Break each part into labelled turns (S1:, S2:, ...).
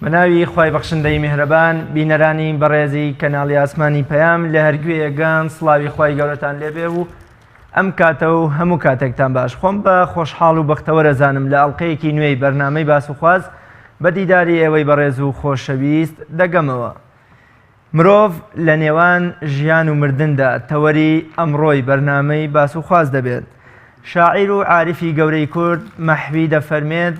S1: بە ناوی خوای بەخشندەی میهرەبان بینەرانی بەڕێزی کەناڵی ئاسمانی پەیام لە هەرگوێیەگان سڵاوی خوای گەورەتان لێبێ و ئەم کاتە و هەموو کاتێکتان باش خۆم بە خۆشحاڵ و بەختەوەرەزانم لە ئەڵلقەیەکی نوێی بەرنامەی باس و خواز بە دیداری ئێوەی بەڕێز و خۆشەویست دەگەمەوە. مرۆڤ لە نێوان ژیان و مردندا تەوەری ئەمڕۆی بەرنامەی باس و خواز دەبێت. شاعیر و عاریفی گەورەی کورد مەحوی دەفەرمێت،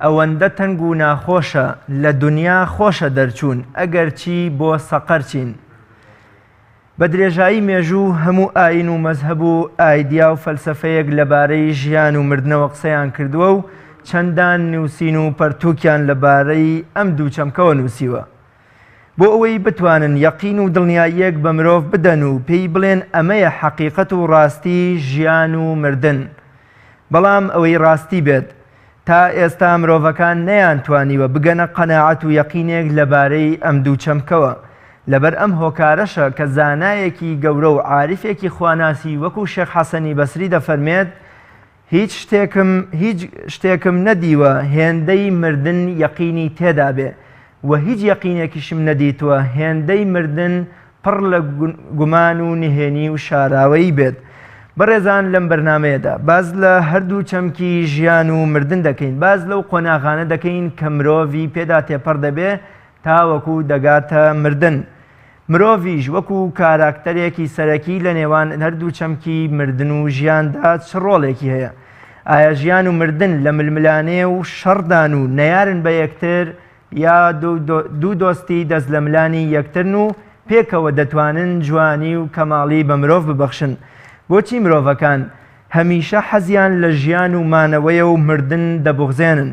S1: ئەوەندە تەنگ و ناخۆشە لە دونیا خۆشە دەرچوون ئەگەرچی بۆ سەقەر چین. بە درێژایی مێژوو هەموو ئایین و مەزهەب و ئایدیا و فەلسەفەیەک لەبارەی ژیان و مردنەوە قسەیان کردووە و چەندان نووسین و پەرتووکیان لەبارەی ئەم دوو چەمکەوە نووسیوە. بۆ ئەوەی بتوانن یەقین و دڵنیاییەک بە مرۆڤ بدەن و پێی بڵێن ئەمەیە حەقیقەت و ڕاستی ژیان و مردن. بەڵام ئەوەی ڕاستی بێت تا ئێستا مرۆڤەکان نەیانتوانیوە بگەنە قەناعەت و یەقینێک لەبارەی ئەم دوو چەمکەوە. لەبەر ئەم هۆکارەشە کە زانایەکی گەورە و عاریفێکی خواناسی وەکو شێخ حەسەنی بەسری دەفەرمێت، هیچ شتێکم هیچ شتێکم نەدیوە هێندەی مردن یەقینی تێدابێ و هیچ یەقینێکیشم نەدیتووە هێندەی مردن پڕ لە گومان و نهێنی و شاراوەیی بێت. بەڕێزان لەم بەرنامەیەدا باس لە هەردوو چەمکی ژیان و مردن دەکەین، باس لەو قۆناغانە دەکەین کە مرۆڤی پێدا تێپەڕ دەبێ تاوەکو دەگاتە مردن. مرۆڤیش وەکو کاراکتەرێکی سەرەکی لە نێوان هەردوو چەمکی مردن و ژیاندا چ ڕۆڵێکی هەیە؟ ئایا ژیان و مردن لە ململانێ و شەڕدان و نەیارن بە یەکتر یا دوو دۆستی دەست لە ملانی یەکترن و پێکەوە دەتوانن جوانی و کەماڵی بە مرۆڤ ببەخشن؟ بۆچی مرۆڤەکان هەمیشە حەزیان لە ژیان و مانەوەیە و مردن دەبوغزێنن؟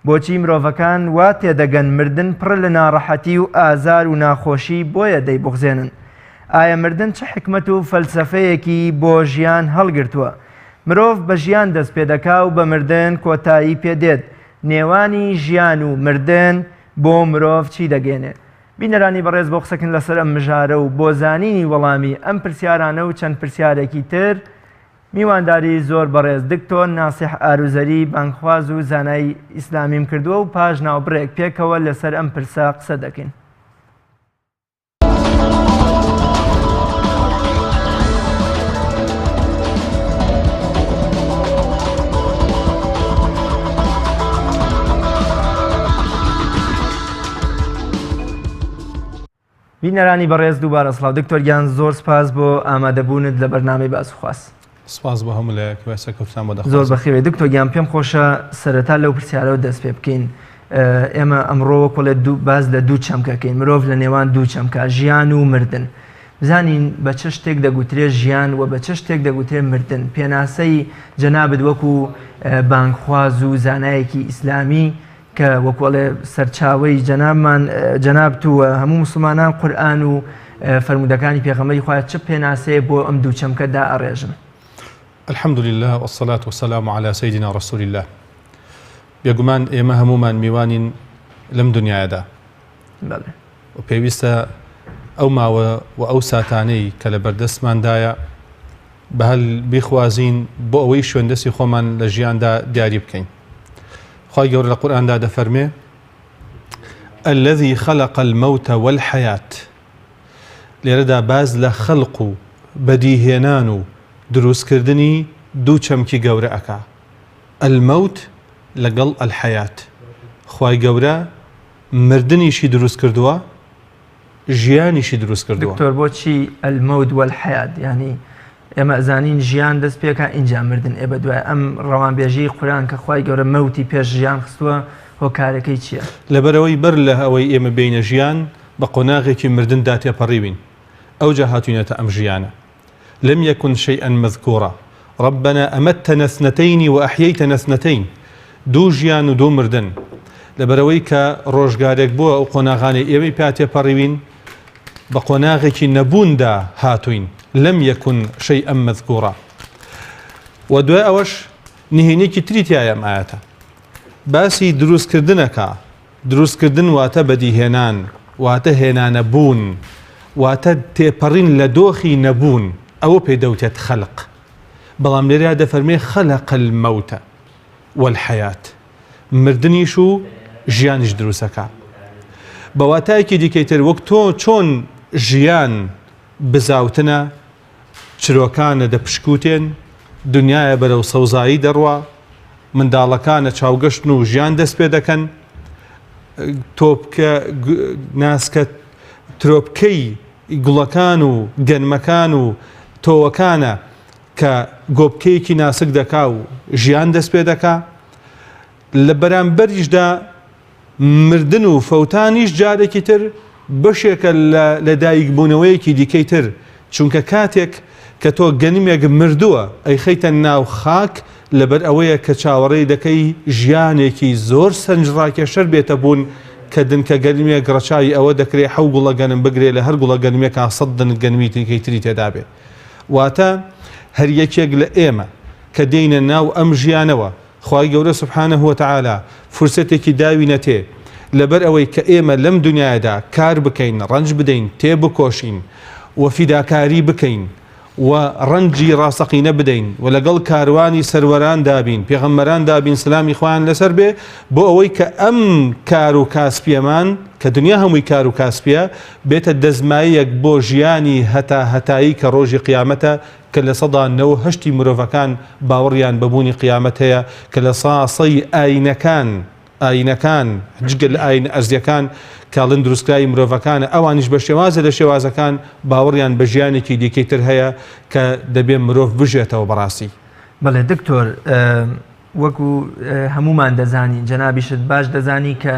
S1: بۆچی مرۆڤەکان وا تێدەگەن مردن پڕە لە ناڕەحەتی و ئازار و ناخۆشی بۆیە دەیبوغزێنن؟ ئایا مردن چ حیکمەت و فەلسەفەیەکی بۆ ژیان هەڵگرتووە؟ مرۆڤ بە ژیان دەست پێدەکا و بە مردن کۆتایی پێ دێت، نێوانی ژیان و مردن بۆ مرۆڤ چی دەگەێنێ؟ بینەرانی بەڕێز بۆ قسەکردن لەسەر ئەم مژارە و بۆ زانینی وەڵامی ئەم پرسیارانە و چەند پرسیارێکی تر، میوانداری زۆر بەڕێز دکتۆر ناسیح ئاروزەری بانگخواز و زانای ئیسلامیم کردووە و پاش ناوبڕێک پێکەوە لەسەر ئەم پرسە قسە دەکەین. بینەرانی بەڕێز دووبارە سڵاو دکتۆر گیان زۆر سپاس بۆ ئامادەبوونت لە بەرنامەی باس و خواست.
S2: سپاس بۆ هەموو لایەک و سەرکەوتنتان بۆ دەخوازم.
S1: زۆر بەخێوێ دکتۆر گیان پێم خۆشە سەرەتا لەو پرسیارەوە دەست پێ بکەین ئێمە ئەمڕۆ وەکوڵێ دوو باس لە دوو چەمکەکەین مرۆڤ لە نێوان دوو چەمکە ژیان و مردن بزانین بە چ شتێک دەگوترێ ژیان و بە چ شتێک دەگوترێ مردن پێناسەی جەنابت وەکو بانگخواز و زانایەکی ئیسلامی کە وەکو ئەڵێ سەرچاوەی جەنابمان جەنابت و هەموو موسڵمانان قورئان و فەرموودەکانی پێغەمبەری خوایە چ پێناسەیەک بۆ ئەم دوو چەمکە دائەڕێژن؟
S2: الحمد للە والصلاة والسلام علی سیدنا رسول اللە بێگومان ئێمە هەموومان میوانین لەم دنیایەدا
S1: بەڵێ
S2: و پێویستە ئەو ماوە و ئەو ساتانەی کە لە بەردەستماندایە بە هەل بیخوازین بۆ ئەوەی شوێندەستی خۆمان لە ژیاندا دیاری بکەین خوای گەورە لە قورئاندا دەفەرمێ الذي خلق الموت والحیات لێرەدا باز لە خەلق و بەدیهێنان و دروستکردنی دوو چەمکی گەورە ئەکا الموت لەگەڵ الحیات خوای گەورە مردنیشی دروست کردووە ژیانیشی دروست کردووە.
S1: دکتۆر بۆچی الموت والحیات یانی ئێمە ئەزانین ژیان دەست پێکا ئینجا مردن ئێ بەدوای ئەم ڕەوانبێژیی قورئان کە خوای گەورە مەوتی پێش ژیان خستووە هۆکارەکەی چییە؟
S2: لەبەرئەوەی بەر لە ئەوەی ئێمە بێینە ژیان بە قۆناغێکی مردندا تێپەڕیوین ئەوجا هاتوینەتە ئەم ژیانە لم یکن شیئا مذکورا ربنا امتنا اثنتین و احییتنا اثنتین دوو ژیان و دوو مردن لەبەرئەوەی کە ڕۆژگارێک بووە ئەو قۆناغانەی ئێمەی پیا تێپەڕیوین بە قۆناغێکی نەبووندا هاتووین لم یکن شیئا مذکورا و دوای ئەوەش نهێنیەکی تری تیایە ئەم ئایەتە باسی دروستکردنەکە دروستکردن واتە بەدیهێنان، واتە هێنانە بوون، واتە تێپەڕین لە دۆخی نەبوون، ئەوە پێی دەوتێت خەلق. بەڵام لێرەیا دەفەرمێ خلق الموت والحیاة، مردنیش و ژیانیش دروست ئەکا. بە واتایەکی دیکەی تر وەک تۆ چۆن ژیان بزاوتنە، چرۆکانە دەپشکوتێن، دنیایە بەرەو سەوزایی دەڕوا، منداڵەکانە چاوگەشتن و ژیان دەست پێ دەکەن، تۆپکە ناسکە ترۆپکەی گوڵەکان و گەنمەکان و تۆوەکانە کە گۆپکەیەکی ناسک دەکا و ژیان دەست پێ دەکا، لە بەرامبەریشدا مردن و فەوتانیش جارێکی تر بەشێکە لە لەدایکبوونەوەیەکی دیکەی تر، چونکە کاتێک کە تۆ گەنمێک مردووە ئەیخەیتە ناو خاک لەبەر ئەوەیە کە چاوەڕێی دەکەی ژیانێکی زۆر سەرنجڕاکێشەر بێتە بوون کە دنکە گەنمێک ڕەچاوی ئەوە دەکرێ حەو گوڵە گەنم بگرێ لە هەر گوڵە گەنمێکا سەت دنک گەنمی دیکەی تری تێدا بێ واتە هەر یەکێک لە ئێمە کە دێینە ناو ئەم ژیانەوە خوای گەورە سبحانە وتعالی فرسەتێکی داوینەتێ لەبەر ئەوەی کە ئێمە لەم دنیایەدا کار بکەین ڕەنج بدەین تێبکۆشین و فیداکاری بکەین و ڕەنجی ڕاستەقینە بدەین و لەگەڵ کاروانی سەروەراندا بین پێغەمبەراندا بین سلامی خوایان لەسەر بێ بۆ ئەوەی کە ئەم کار و کاسپیەمان کە دنیا هەمووی کار و کاسپیە بێتە دەستمایەک بۆ ژیانی هەتا هەتایی کە ڕۆژی قیامەتە کە 98% ی مرۆڤەکان باوەڕیان بە بوونی قیامەت هەیە، کە لە سا سەی ئایینەکان، ئایینەکان، جگە لە ئایینە ئەرزییەکان کە ئەڵێن دروستکراوی مرۆڤەکانە، ئەوانیش بە شێوازێ لە شێوازەکان باوەڕیان بە ژیانێکی دیکەی تر هەیە کە دەبێ مرۆڤ بژێتەوە بەڕاستی.
S1: بەڵێ دکتۆر، وەکو هەموومان دەزانین، جەنابیشت باش دەزانی کە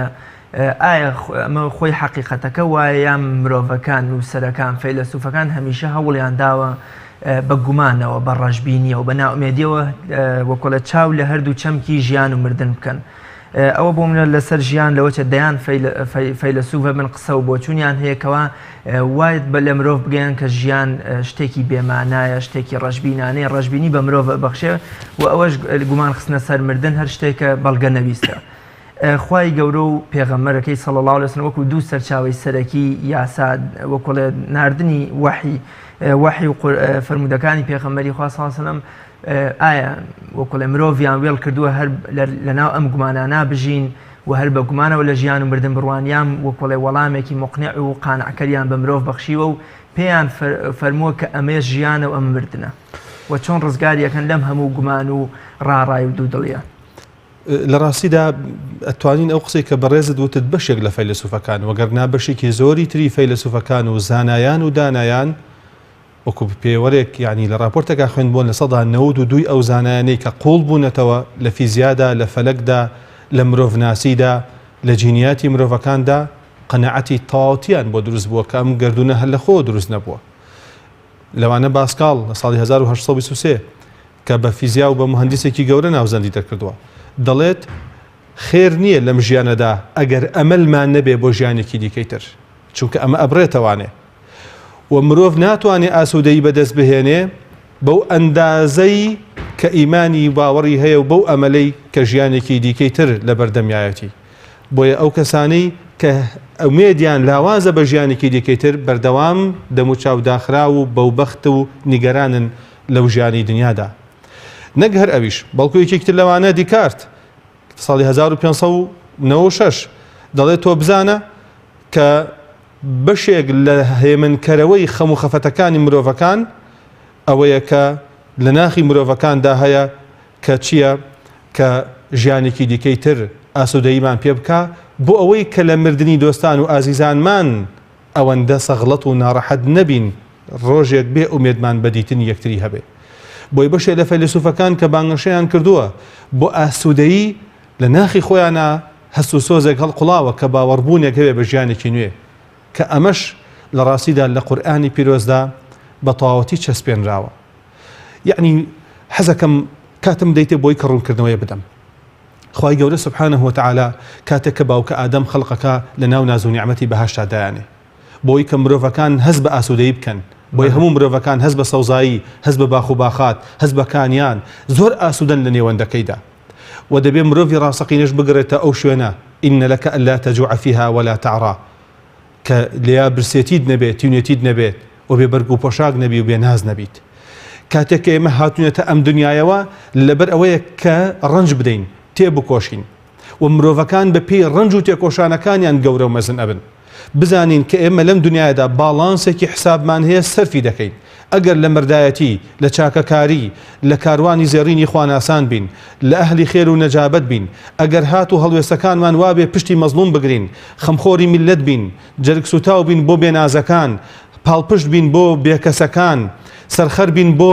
S1: ئایا ئەمە خۆی حەقیقەتەکە وایە یان مرۆڤەکان، نووسەرەکان، فەیلەسوفەکان هەمیشە هەوڵیان داوە بە گومانەوە، بە ڕەشبینیەوە، بە نائومێدیەوە وەکۆڵێ چاو لە هەردوو چەمکی ژیان و مردن بکەن. ئەوە بۆ منە لەسەر ژیان لەوەچە دەیان فەیلەسوف هەبن قسە و بۆچوونیان هەیە کەوا وایت بە لە مرۆڤ بگەیان کە ژیان شتێکی بێمانایە شتێکی ڕەشبینانەیە ڕەشبینی بە مرۆڤ ئەبەخشێ و ئەوەش گومان خستنە سەر مردن هەر شتێکە بەڵگە نەویستە. خوای گەورە و پێغەمبەرەکەی صلی اللە علیه وسلم وەکو دوو سەرچاوەی سەرەکی یاسا وەکوڵێ ناردنی وەحی وەحی و فەرموودەکانی پێغەمبەری خوا صلی اللە علیه وسلم ئایا وەکوڵێ مرۆڤیان وێڵ کردووە هەر لەناو ئەم گومانانە بژین و هەر بە گومانەوە لە ژیان و مردن بڕوان یان وەکوڵێ وەڵامێکی مقنع و قانعکەریان بە مرۆڤ بەخشیوە و پێیان فەرمووە کە ئەمەیە ژیانە و ئەمە مردنە و چۆن ڕزگاری ئەکەن لەم هەموو گومان و ڕاڕای و دوودڵیە؟
S2: لە ڕاستیدا ئەتوانین ئەو قسەی کە بەڕێزت وتت بەشێک لە فەیلەسوفەکان وەگەرنا بەشێکی زۆری تری فەیلەسوفەکان و زانایان و دانایان وەکو پێوەرێک یانی لە ڕاپۆرتێکا خوێندبووە 92% ی ئەو زانایانەی کە قووڵ بوونەتەوە لە فیزیادا لە فەلەکدا لە مرۆڤناسیدا لە جینیاتی مرۆڤەکاندا قەناعەتی تەواوتیان بۆ دروست بووە کە ئەم گەردوونە هەر لە خۆوە دروست نەبووە لەوانە باسکاڵ لە ساڵی 1823 کە بە فیزیا و بە موهەندیسێکی گەورە ناوزەندی دەرکردووە دەڵێت خێر نییە لەم ژیانەدا ئەگەر ئەمەلمان نەبێ بۆ ژیانێکی دیکەی تر چونکە ئەمە ئەبڕێتەوانێ و مرۆڤ ناتوانێ ئاسوودەیی بەدەست بهێنێ بەو ئەندازەی کە ئیمانی باوەڕی هەیە و بەو ئەمەلەی کە ژیانێکی دیکەی تر لە بەردەمیایەتی بۆیە ئەو کەسانەی کە ئومێدیان لاوازە بە ژیانێکی دیکەی تر بەردەوام دەموچاو داخراو و بەوبەخت و نیگەرانن لەو ژیانی دنیادا. نەک هەر ئەویش، بەڵکو یەکێکی تر لەوانە دیکارت ساڵی 1596 دەڵێت تۆ بزانە کە بەشێک لە هێمنکەرەوەی خەم و خەفەتەکانی مرۆڤەکان ئەوەیە کە لە ناخی مرۆڤەکاندا هەیە کە چییە کە ژیانێکی دیکەی تر ئاسوودەییمان پێ بکا بۆ ئەوەی کە لە مردنی دۆستان و ئازیزانمان ئەوەندە سەغڵەت و ناڕەحەت نەبین ڕۆژێک بێ ئومێدمان بە دیتنی یەکتری هەبێ. بۆیە بەشێ لە فەیلەسوفەکان کە بانگەشەیان کردووە بۆ ئاسوودەیی لە ناخی خۆیانا هەست و سۆزێک هەڵقوڵاوە کە باوەڕبوونێک هەبێ بە ژیانێکی نوێ کە ئەمەش لە ڕاستیدا لە قورئانی پیرۆزدا بە تەواوەتی چەسپێنراوە. یەعنی حەزەکەم کاتم بدەیتێ بۆی کە ڕوونکردنەوەیە بدەم. خوای گەورە سبحانە وتعالی کاتێک کە باوکە ئادەم خەڵقەکە لە ناو ناز و نیعمەتی بەهەشتا دایانێ بۆی کە مرۆڤەکان هەست بە ئاسوودەیی بکەن بۆی هەموو مرۆڤەکان هەست بە سەوزایی هەست بە باخ و باخات هەست بە کانیان زۆر ئاسوودەن لە نێوەندەکەیدا و دەبێ مرۆڤی ڕاستەقینەش بگەڕێتە ئەو شوێنە إن لك ألا تجوع فيها ولا تعرى کە لێیا برسێتیت نەبێت تینوێتیت نەبێت و بێ بەرگ و پۆشاک نەبی و بێ ناز نەبیت. کاتێک کە ئێمە هاتوینەتە ئەم دنیایەوە لەبەر ئەوەیە کە ڕەنج بدەین، تێبکۆشین و مرۆڤەکان بە پێی ڕەنج و تێکۆشانەکانیان گەورە و مەزن ئەبن. بزانین کە ئێمە لەم دنیایەدا باڵانسێکی حسابمان هەیە سەرفی دەکەین. ئەگەر لە مەردایەتی، لە چاکەکاری، لە کاروانی زێڕینی خواناسان بین، لە ئەهلی خێر و نەجابەت بین، ئەگەر هاتوو هەڵوێستەکانمان وابێ پشتی مەزڵوم بگرین، خەمخۆری میللەت بین، جەرگسوتاو بین بۆ بێنازەکان، پاڵپشت بین بۆ بێکەسەکان، سەرخەر بین بۆ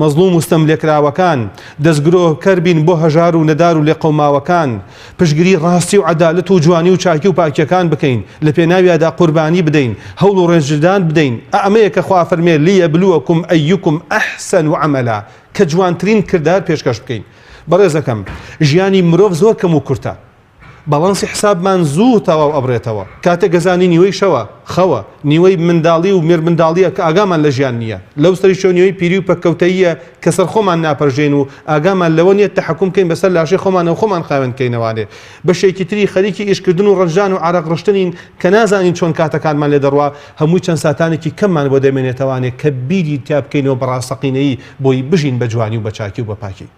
S2: مەزڵوم و ستەملێکراوەکان، دەستگرۆکەر بین بۆ هەژار و نەدار و لێقەوماوەکان، پشتگری ڕاستی و عەدالەت و جوانی و چاکی و پاکیەکان بکەین، لە پێناویادا قوربانی بدەین، هەوڵ و ڕێنجدان بدەین، ئا ئەمەیە کە خوا ئەفەرمێ، لیبلوکم ایکم احسن عملا، کە جوانترین کردار پێشکەش بکەین. بەڕێزەکەم، ژیانی مرۆڤ زۆر کەم و کورتە. باڵانسی حسابمان زوو تەواو ئەبڕێتەوە. کاتێک ئەزانی نیوەی شەوە، خەوە، نیوەی منداڵی و مێرمنداڵییە کە ئاگامان لە ژیان نییە. لەو سەریشەوە نیوەی پیری و پەککەوتەییە کە سەر خۆمان ناپەرژێین و ئاگامان لەوە نییە تەحەکوم بکەین بەسەر لاشەی خۆمانەوە خۆمان خاوێن بکەینەوانێ. بەشێکی تری خەریکی ئیشکردن و ڕەنجدان و عارەق ڕشتنین کە نازانین چۆن کاتەکانمان لێ دەڕوا، هەمووی چەند ساتانێکی کەممان بۆ دەمێنێتەوانێ کە بیری تیا بکەینەوە بە ڕاستەقینەیی بۆی بژین بە جوانی و بە چاکی و بە پاکی.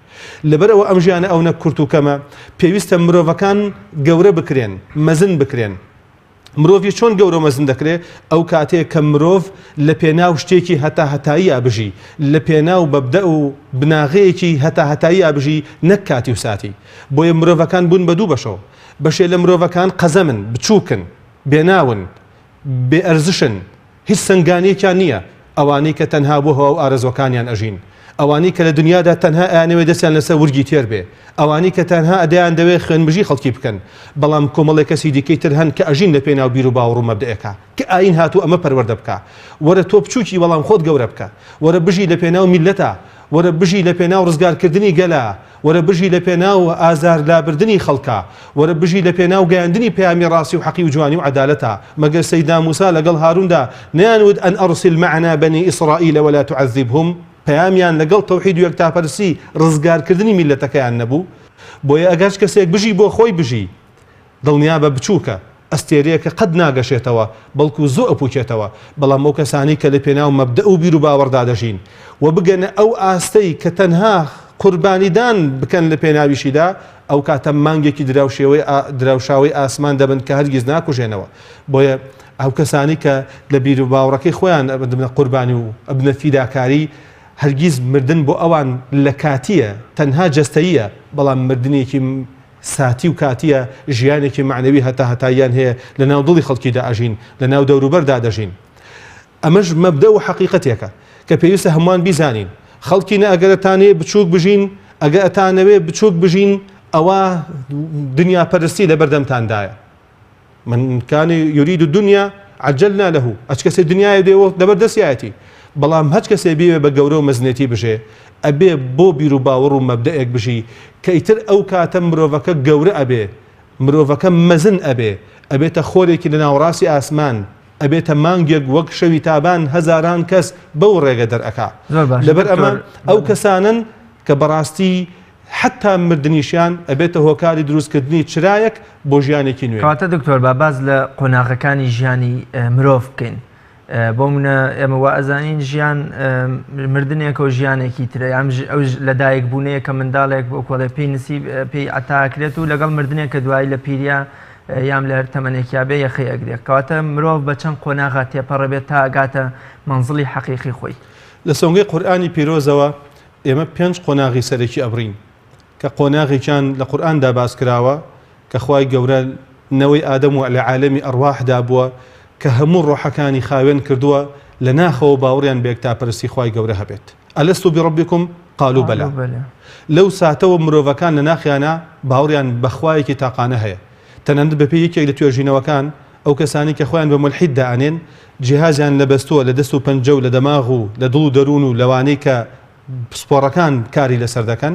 S2: لەبەرئەوە ئەم ژیانە ئەونە کورت و کەمە، پێویستە مرۆڤەکان گەورە بکرێن، مەزن بکرێن. مرۆڤیش چۆن گەورە و مەزن دەکرێ؟ ئەو کاتەیە کە مرۆڤ لە پێناو شتێکی هەتاهەتاییا بژی، لە پێناو مەبدەئ و بناغەیەکی هەتاهەتاییا بژی نەک کاتی و ساتی. بۆیە مرۆڤەکان بوون بە دوو بەشەوە. بەشێ لە مرۆڤەکان قەزەمن، بچووکن، بێناون، بێ ئەرزشن، هیچ سەنگانیەکیان نیە، ئەوانەی کە تەنها بۆ هەواو ئارەزوەکانیان ئەژین، ئەوانەی کە لە دنیادا تەنها ئەیانەوێ دەستیان لەسەر ورگی تێر بێ، ئەوانەی کە تەنها ئەدەیان دەوێ خوێنمژی خەڵکی بکەن، بەڵام کۆمەڵێ کەسی دیکەی تر هەن کە ئەژین لە پێناو بیروباوەڕ و مەبدەئێکا، کە ئایین هاتوو ئەمە پەروەردە بکا. وەرە تۆ بچوکی بەڵام خۆت گەورە بکە. وەرە بژی لە پێناو میللەتا. وەرە بژی لە پێناو ڕزگارکردنی گەلا. وەرە بژی لە پێناو ئازار لابردنی خەڵکا. وەرە بژی لە پێناو گەیاندنی پەیامی ڕاستی و حەقی و جوانی و عەدالەتا. مەگەر سەیدنا موسا لەگەڵ هاروندا نەیان وت ان ارسل معنا بنی اسرائیل ولا تعذبهم؟ پەیامیان لەگەڵ تەوحید و یەکتاپەرستی ڕزگارکردنی میللەتەکەیان نەبوو؟ بۆیە ئەگەر هەچ کەسێک بژی بۆ خۆی بژی. دڵنیابە بچووکە، ئەستێرەیەکە قەت ناگەشێتەوە، بەڵکو زوو ئەپووکێتەوە، بەڵام ئەو کەسانەی کە لە پێناو مەبدەئ و بیروباوەڕدا دەژین و بگەنە ئەو ئاستەی کە تەنها قوربانیدان بکەن لە پێناویشیدا، ئەو کاتە مانگێکی دراوشێوەی دراوشاوەی ئاسمان دەبن کە هەرگیز ناکوژێنەوە. بۆیە ئەو کەسانەی کە لە بیروباوەڕەکەی خۆیان ئەبنە قوربانی و ئەبنە فیداکاری، هەرگیز مردن بۆ ئەوان لە کاتییە، تەنها جەستەییە، بەڵام مردنێکی ساتی و کاتییە، ژیانێکی مەعنەوی هەتاهەتاییان هەیە، لەناو دڵی خەڵکیدا ئەژین، لەناو دەوروبەردا دەژین. ئەمەش مەبدەئ و حەقیقەتێکە، کە پێویستە هەمووان بیزانین. خەڵکینە ئەگەر ئەتانەوێ بچووک بژین، ئەگەر ئەتانەوێ بچووک بژین، ئەوا دنیاپەرستی لەبەردەمتاندایە. من کان یرید الدنیا عجلنا له هەچ کەسێ دنیای دێ لەبەر دەستیایەتی بەڵام هەچ کەسێ بیەوێ بە گەورە و مەزنێتی بژێ ئەبێ بۆ بیر و باوەڕ و مەبدەئێک بژی کە ئیتر ئەو کاتە مرۆڤەکە گەورە ئەبێ مرۆڤەکە مەزن ئەبێ ئەبێتە خۆرێکی لە ناوەڕاستی ئاسمان ئەبێتە مانگێک وەک شەوی تابان هەزاران کەس بەو ڕێگە دەرئەکا
S1: زۆر باشە
S2: لەبەر ئەمە
S1: دکتۆر
S2: ئەو کەسانەن کە بەڕاستی حەتا مردنیشیان ئەبێتە هۆکاری دروستکردنی چرایەک بۆ ژیانێکی نوێ.
S1: کەواتە دکتۆر با باس لە قۆناغەکانی ژیانی مرۆڤ بکەین. بۆ منە ئێمە وا ئەزانین ژیان مردنێکە و ژیانێکی ترە یان ئەو لەدایک بوونەیە کە منداڵێک بۆ کۆڵێ پێی نسیب پێی عەتاکرێت و لەگەڵ مردنێک کە دوایی لە پیریا یان لە هەر تەمەنێکیا بێ یەخەی ئەگرێت کەواتە مرۆڤ بە چەند قۆناغا تێپەڕە بێت تا ئەگاتە مەنزڵی حەقیقی خۆی.
S2: لە سۆنگەی قورئانی پیرۆزەوە ئێمە پێنج قۆناغی سەرەکی ئەبڕین کە قۆناغێکیان لە قورئاندا باس کراوە کە خوای گەورە نەوەی ئادەم و لە عالەمی ئەڕواحدا بووە کە هەموو ڕۆحەکانی خاوێن کردووە لە ناخەوە باوڕیان بە یەکتاپەرستی خوای گەورە هەبێت ئەلست بربکم قالوا بلی لەو ساتەوە مرۆڤەکان لە ناخیانا باوڕیان بە خوایەکی تاقانە هەیە تەنانەت بەپێی یەکێک لە توێژینەوەکان ئەو کەسانەی کە خۆیان بە مولحید دائەنێن جیهازیان لە بەستووە لە دەست و پەنجە و لە دەماغ و لە دڵ و دەروون و لەوانەی کە پسپۆڕەکان کاری لەسەر دەکەن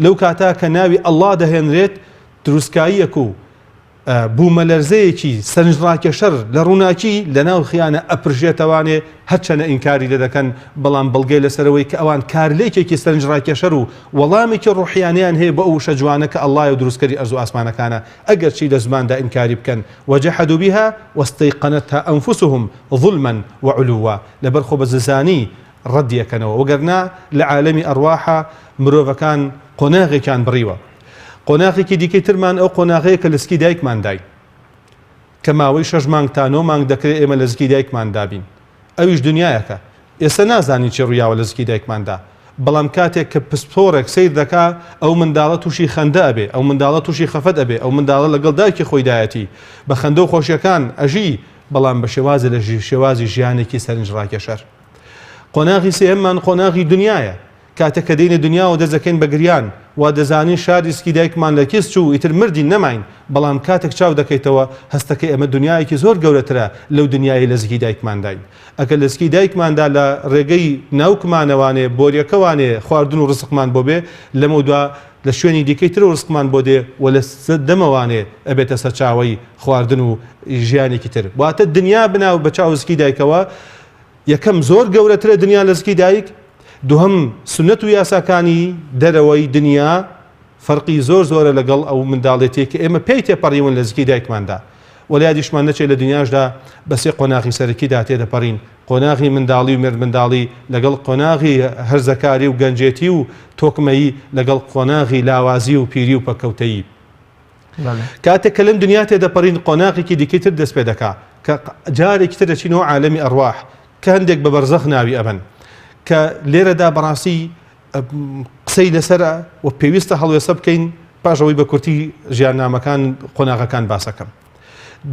S2: لەو کاتە کە ناوی ئەڵڵا دەهێنرێت تروسکاییەک و بوومەلەرزەیەکی سەرنجڕاکێشەر لە ڕووناکی لە ناو خیانە ئەپرژێتەوانێ هەرچەنە ئینکاری لێ دەکەن بەڵام بەڵگەی لەسەرەوەی کە ئەوان کارلێکێکی سەرنجڕاکێشەر و وەڵامێکی ڕۆحیانەیان هەیە بۆ ئەو وشە جوانە کە ئەڵڵایە و دروستکەری ئەرز و ئاسمانەکانە ئەگەرچی لە زماندا ئینکاری بکەن، وجحدوا بها واستیقنتها انفسهم ظلما وعلوا، لەبەر خۆ بەزلزانی ڕەدی ئەکەنەوە، وەگەرنا لە عالەمی ئەڕواحا مرۆڤەکان قۆناغێکیان بڕیوە. قۆناغێکی دیکەی ترمان ئەو قۆناغەیە کە لە سکی دایکمانداین. کە ماوەی شەش مانگ تا نۆ مانگ دەکرێ ئێمە لە زکی دایکماندا بین. ئەویش دنیایەکە. ئێستا نازانین چی ڕوویاوە لە زکی دایکماندا. بەڵام کاتێک کە پسپۆڕێک سەیر دەکا ئەو منداڵە تووشی خەندە ئەبێ، ئەو منداڵە تووشی خەفەت ئەبێ، ئەو منداڵە لەگەڵ دایکی خۆیدایەتی، بە خەندە و خۆشیەکان ئەژی، بەڵام بە شێوازێ لە شێوازی ژیانێکی سەرنجڕاکێشەر. قۆناغی سێیەممان قۆناغی دنیایە. کاتێک کە دێینە دنیاوە دەست دەکەین بە گریان، وا دەزانین شاری سکی دایکمان لە کیس چوو ئیتر مردین نەماین، بەڵام کاتێک چاو دەکەیتەوە هەستەکەی ئەمە دنیایەکی زۆر گەورەترە لەو دنیایەی لە زگی دایکمانداین. ئەگەر لە زگی دایکماندا لە ڕێگەی ناوکمانەوانێ بۆریەکەوانێ خواردن و ڕزقمان بۆ بێ لەمەودوا لە شوێنی دیکەی ترەوە ڕزقمان بۆ دێ و لە دەمەوانێ ئەبێتە سەرچاوەی خواردن و ژیانێکی تر. واتە دنیا بناو بە چاو زگی دایکەوە یەکەم زۆر گەورەترە دنیا لە زکی دایک، دووهەم سوننەت و یاساکانی دەرەوەی دنیا فەرقی زۆر زۆرە لەگەڵ ئەو منداڵێتیەی کە ئێمە پێی تێپەڕیون لە زکی دایکماندا. وە لە یادیشمان نەچێت لە دنیاشدا بە سێ قۆناغی سەرەکیدا تێدەپەڕین، قۆناغی منداڵی و مێردمنداڵی لەگەڵ قۆناغی هەرزەکاری و گەنجێتی و تۆکمەیی لەگەڵ قۆناغی لاوازی و پیری و پەککەوتەیی. کاتێک کە لەم دنیا تێدەپەڕین قۆناغێکی دیکەی تر دەست پێ دەکا کە جارێکی تر دەچینەوە عالەمی ئەڕواح کە هەندێک بە بەرزەخ ناوی ئەبەن کە لێرەدا بەڕاستی قسەی لەسەرە و پێویستە هەڵوێسە بکەین پاش ئەوەی بە کورتی ژیاننامەکان قۆناغەکان باسەکەم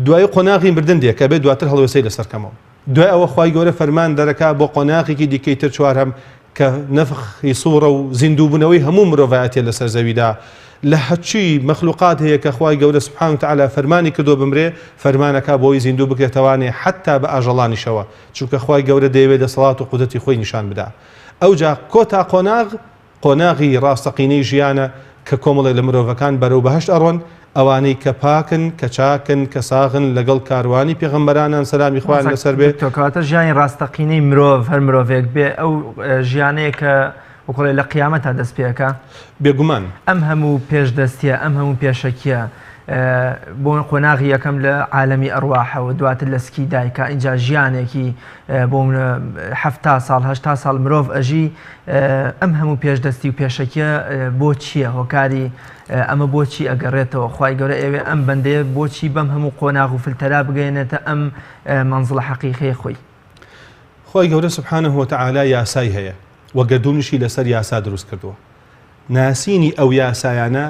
S2: دوای قۆناغی مردن دێ کە بێ دواتر هەڵوێسەی لەسەر کەمەوە دوای ئەوە خوای گەورە فەرمان دەرەکا بۆ قۆناغێکی دیکەی تر چوارهەم کە نەفخی سوڕە و زیندووبوونەوەی هەموو مرۆڤایەتیە لەسەر زەویدا لە هەرچی مەخلوقات هەیە کە خوای گەورە سبحانە وتعالی فەرمانی کردووە بمرێ فەرمانەکا بۆی زیندوو بکرێتەوانێ حەتا بە ئاژەڵانیشەوە چونکە خوای گەورە دەیەوێ دەسەڵات و قودرەتی خۆی نیشان بدا ئەوجا کۆتا قۆناغ قۆناغی ڕاستەقینەی ژیانە کە کۆمەڵێک لە مرۆڤەکان بەرەو بەهەشت ئەڕۆن، ئەوانەی کە پاکن، کە چاکن، کە ساغن، لەگەڵ کاروانی پێغەمبەرانان سەلامی خوایان لەسەر بێ.
S1: دکتۆر کەواتە ژیانی ڕاستەقینەی مرۆڤ هەر مرۆڤێک بێ ئەو ژیانەیە کە وەکوڵێ لە قیامەتا دەست پێ ئەکا؟
S2: بێگومان.
S1: ئەم هەموو پێش دەستیە، ئەم هەموو پێشەکیە بۆ قۆناغی یەکەم لە عالەمی ئەڕواحەوە دواتر لە سکی دایکا ئینجا ژیانێکی بۆ 70 ساڵ 80 ساڵ مرۆڤ ئەژی ئەم هەموو پێشدەستی و پێشەکیە بۆ چییە؟ هۆکاری ئەمە بۆچی ئەگەڕێتەوە؟ خوای گەورە ئەیەوێ ئەم بەندەیە بۆچی بەم هەموو قۆناغ و فلتەرا بگەیەنێتە ئەم مەنزڵە حەقیقیەی خۆی؟
S2: خوای گەورە سبحانە وتعالی یاسای هەیە و گەردوونیشی لەسەر یاسا دروست کردووە. ناسینی ئەو یاسایانە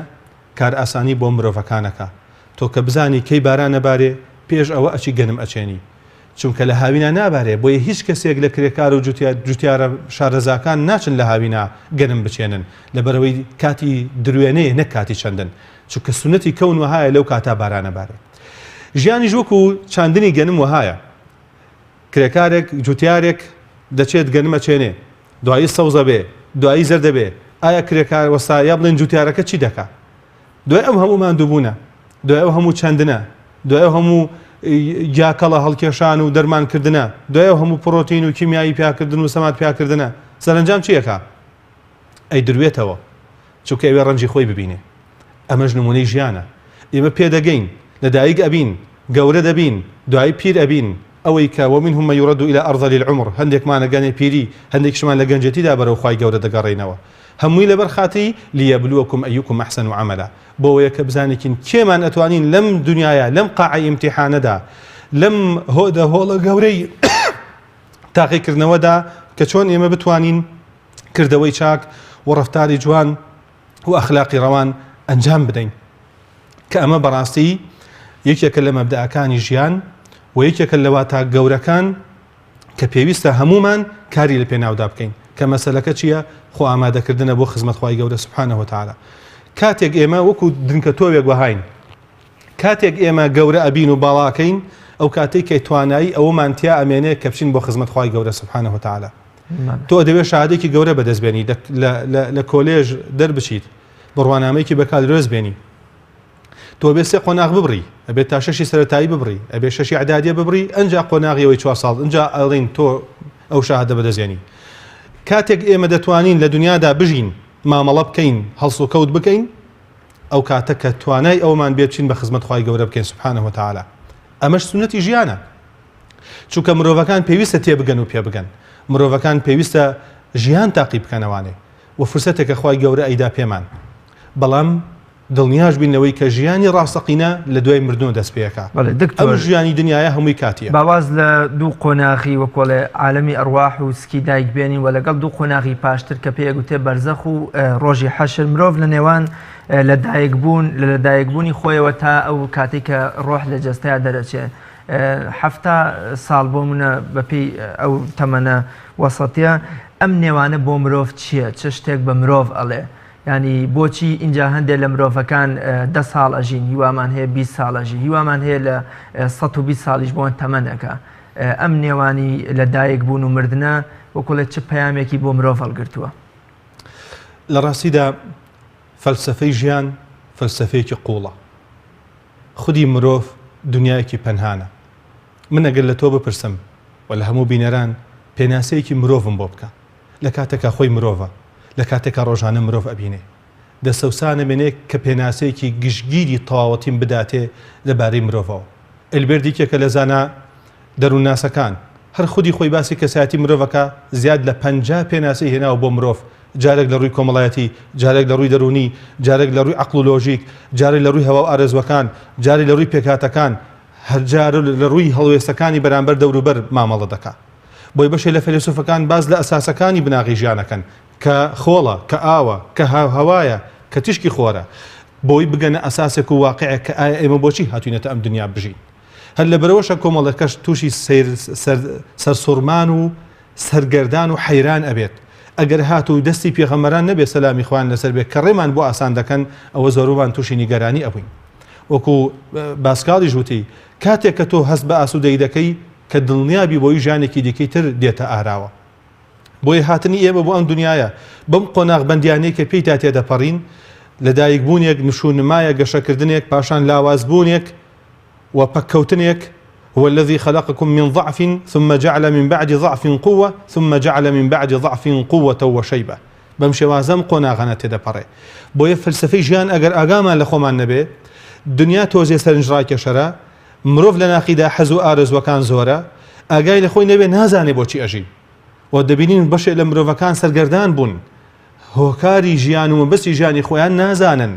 S2: کارئاسانی بۆ مرۆڤەکان ئەکا. تۆ کە بزانی کەی باران ئەبارێ پێش ئەوە ئەچی گەنم ئەچێنی. چونکە لە هاوینا نابارێ بۆیە هیچ کەسێک لە کرێکار و جوتیارە شارەزاکان ناچن لە هاوینا گەنم بچێنن لەبەرئەوەی کاتی دروێنەیە نەک کاتی چەندن چونکە سونەتی کەون وەهایە لەو کاتا باران ئەبارێ ژیانیش وەکو چاندنی گەنم وەهایە کرێکارێک جوتیارێک دەچێت گەنم ئەچێنێ دوایی سەوزە بێ دوایی زەردە بێ ئایا کرێکار وەستا یا بڵێن جوتیارەکە چی دەکا دوای ئەو هەموو ماندووبوونە، دوای ئەو هەموو چەندنە، دوای ئەو هەموو گیاکەڵە هەڵکێشان و دەرمانکردنە، دوای ئەو هەموو پڕۆتین و کیمیایی پیاکردن و سەماد پیاکردنە، سەرەنجام چی ئەکا؟ ئەیدروێتەوە، چونکە ئەوێ ڕەنجی خۆی ببینێ. ئەمەش نموونەی ژیانە. ئێمە پێدەگەین، لەدایک ئەبین، گەورە دەبین، دوایی پیر ئەبین، ئەوەی کە، ومنهم من یرد الی ارذل العمر، هەندێکمان ئەگەنە پیری، هەندێکیشمان لە گەنجێتیدا بەرەو خوای گەورە دەگەڕێینەوە. هەمووی لەبەر خاتری، لیبلوکم ایکم احسن عملا، بۆوەیە کە بزانێکین کێمان ئەتوانین لەم دونیایە، لەم قاعەی ئیمتیحانەدا، لەم هۆدە هۆڵە گەورەی تاقیکردنەوەدا کە چۆن ئێمە بتوانین کردەوەی چاک و ڕەفتاری جوان و ئەخلاقی ڕەوان ئەنجام بدەین. کە ئەمە بەڕاستی یەکێکە لە مەبدەئەکانی ژیان و یەکێکە لە واتا گەورەکان کە پێویستە هەموومان کاری لە پێناودا بکەین کە مەسەلەکە چییە خۆ ئامادەکردنە بۆ خزمەت خوای گەورە سبحانە وتعالی کاتێک ئێمە وەکو دنکە تۆوێک وەهاین کاتێک ئێمە گەورە ئەبین و باڵاکەین ئەو کاتێک کە توانایی ئەوەمان تیا ئەمێنێ کە بچین بۆ خزمەت خوای گەورە سبحانە وتعالی تۆ دەوێت شادێکی گەورە بەدەست بێنی لە کۆلێژ دەربچیت بڕوانامەیەکی بەکالرۆس بێنی تۆ ئەبێ سێ قۆناغ ببڕی ئەبێت تا شەشی سەرەتایی ببڕی ئەبێ شەشی ئەعدادیە ببڕی ئەنجا قۆناغی ئەوەی چوار ساڵ ئەنجا ئەڵین تۆ ئەو شەهادە بەدەستێنی کاتێک ئێمە دەتوانین لە دنیادا بژین مامەڵە بکەین هەڵسوکەوت بکەین ئەو کاتە کە توانای ئەومان بێ بچین بە خزمەت خوای گەورە بکەین سبحانه وتعالی ئەمەش سوننەتی ژیانە چونکە مرۆڤەکان پێویستە تێبگەن و پێبگەن مرۆڤەکان پێویستە ژیان تاقی بکەنەوانێ و فرسەتێکە خوای گەورە ئەیدا پێمان بەڵام. دڵنیاش بین لەوەی کە ژیانی ڕاستەقینە لە دوای مردنەوە دەست پێ ئەکا.
S1: بەڵێ
S2: ئەم
S1: دکتۆر.
S2: ژیانی دنیایە هەمووی کاتییە.
S1: با واز لە دوو قۆناغی وەکۆڵێ عالەمی ئەڕواح و سکی دایک بێنین و لەگەڵ دوو قۆناغی پاشتر کە پێی ئەگوترێ بەرزەخ و ڕۆژی حەشر مرۆڤ لە نێوان لە دایک بوون لە لەدایک بوونی خۆیەوە تا ئەو کاتەی کە ڕۆح لە جەستەیا دەرەچێ 70 ساڵ بۆ منە بەپێی ئەو تەمەنە وەسەتیە ئەم نێوانە بۆ مرۆڤ چییە چ شتێک بە مرۆڤ ئەڵێ یانی بۆچی ئینجا هەندێ لە مرۆڤەکان دە ساڵ ئەژین هیوامان هەیە 20 ساڵ ئەژی هیوامان هەیە لە 120 ساڵیش بۆن تەمەنەکە ئەم نێوانی لە دایک بوون و مردنە وەکوڵێ چ پەیامێکی بۆ مرۆڤ هەڵگرتووە؟
S2: لە ڕاستیدا فەلسەفەی ژیان فەلسەفەیەکی قووڵە. خودی مرۆڤ دنیایەکی پەنهانە. من ئەگەر لە تۆ بپرسم و لە هەموو بینەران پێناسەیەکی مرۆڤم بۆ بکە، لە کاتێکا خۆی مرۆڤە، لە کاتێکا ڕۆژانە مرۆڤ ئەبینێ، دەسەوسانەمێنێ کە پێناسەیەکی گشتگیری تەواوەتیم بداتێ لە بارەی مرۆڤەوە. ئێلبێرت یەکێکە لە زانا دەروونناسەکان، هەر خودی خۆی باسی کەسایەتی مرۆڤ ئەکا، زیاد لە 50 پێناسەی هێناوە بۆ مرۆڤ، جارێک لە ڕووی کۆمەڵایەتی، جارێک لە ڕووی دەروونی، جارێک لە ڕووی عەقڵ و لۆژیک، جارێک لە ڕووی هەوا و ئارەزووەکان، جارێک لە ڕووی پێکهاتەکان، هەر جارە لە ڕووی هەڵوێستەکانی بەرامبەر دەوروبەر مامەڵە دەکا. بۆیە بەشێ لە فەیلەسوفەکان باس لە ئەساسەکانی بناغەی ژیان ئەکەن کە خۆڵە، کە ئاوە، کە هەوایە، کە تیشکی خۆرە. بۆی بگەنە ئەساسێک و واقیعێک کە ئایا ئێمە بۆچی هاتوینەتە ئەم دنیا بژین. هەر لەبەرئەوەشە کۆمەڵەکەش تووشی سەیر سەرسوڕمان و سەرگەردان و حەیران ئەبێت. ئەگەر هاتوو دەستی پێغەمبەران نەبێت سەلامی خوایان لەسەر بێت کە ڕێمان بۆ ئاسان دەکەن ئەوە زۆربەمان تووشی نیگەرانی ئەبووین. وەکو باسکاڵیش وتی کاتێک کە تۆ هەست بە ئاسوودەیی دەکەی کە دڵنیابی بۆی ژیانێکی دیکەی تر دێتە ئاراوە. بۆیە هاتنی ئێمە بۆ ئەم دنیایە بەم قۆناغبەندیانەی کە پێیدا تێدەپەڕین، لەدایکبوونێک، نشوونمایەک، گەشەکردنێک، پاشان لاوازبوونێک و پەککەوتنێک، هو الذی خلقکم من ضعف ثم جعل من بعد ضعف قوة ثم جعل من بعد ضعف قوة وشیبە. بەم شێوازە ئەم قۆناغانە تێدەپەڕێ. بۆیە فەلسەفەی ژیان ئەگەر ئاگامان لە خۆمان نەبێ، دنیا تۆزێ سەرنجڕاکێشەرە، مرۆڤ لە ناخیدا حەز و ئارەزووەکان زۆرە، ئاگای لە خۆی نەبێ نازانێ بۆچی ئەژی. و دەبینین بەشێ لە مرۆڤەکان سەرگەردان بوون، هۆکاری ژیان و مەبەستی ژیانی خۆیان نازانن،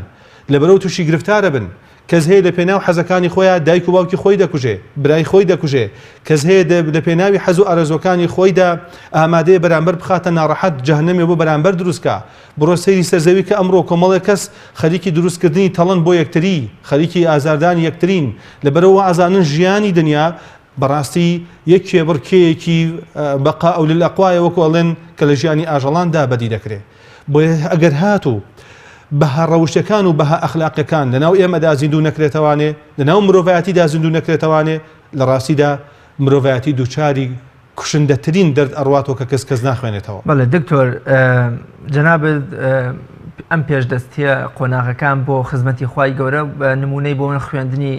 S2: لەبەرئەوە تووشی گرفتار ئەبن. کەس هەیە لە پێناو حەزەکانی خۆیا دایک و باوکی خۆی دەکوژێ، برای خۆی دەکوژێ، کەس هەیە لە پێناوی حەز و ئارەزووەکانی خۆیدا ئامادەیە بەرامبەر بخاتە ناڕەحەت، جەهەنەمێ بۆ بەرامبەر دروست کا. بڕۆ سەیری سەر زەوی کە ئەمڕۆ کۆمەڵێک کەس خەریکی دروست کردنی تەڵەن بۆ یەکتری، خەریکی ئازاردانی یەکترین، لەبەرئەوە وائەزانن ژیانی دنیا بەڕاستی یەک کێبڕکێیەکی بەقاء للئەقوایە وەکو ئەڵێن کە لە ژیانی ئاژەڵاندا بەدی دەکرێ. بۆیە ئەگەر هاتوو بەها ڕەوشتەکان و بەها ئەخلاقیەکان لەناو ئێمەدا زیندوو نەکرێتەوانێ، لەناو مرۆڤایەتیدا زیندوو نەکرێتەوانێ، لە ڕاستیدا مرۆڤایەتی دووچاری کوشندەترین دەرد ئەڕواتەوە کە کەس کەس ناخوێنێتەوە.
S1: بەڵێ دکتۆر جەنابت ئەم پێشدەستیە قۆناغەکان بۆ خزمەتی خوای گەورە بە نمونەی بۆ من خوێندنی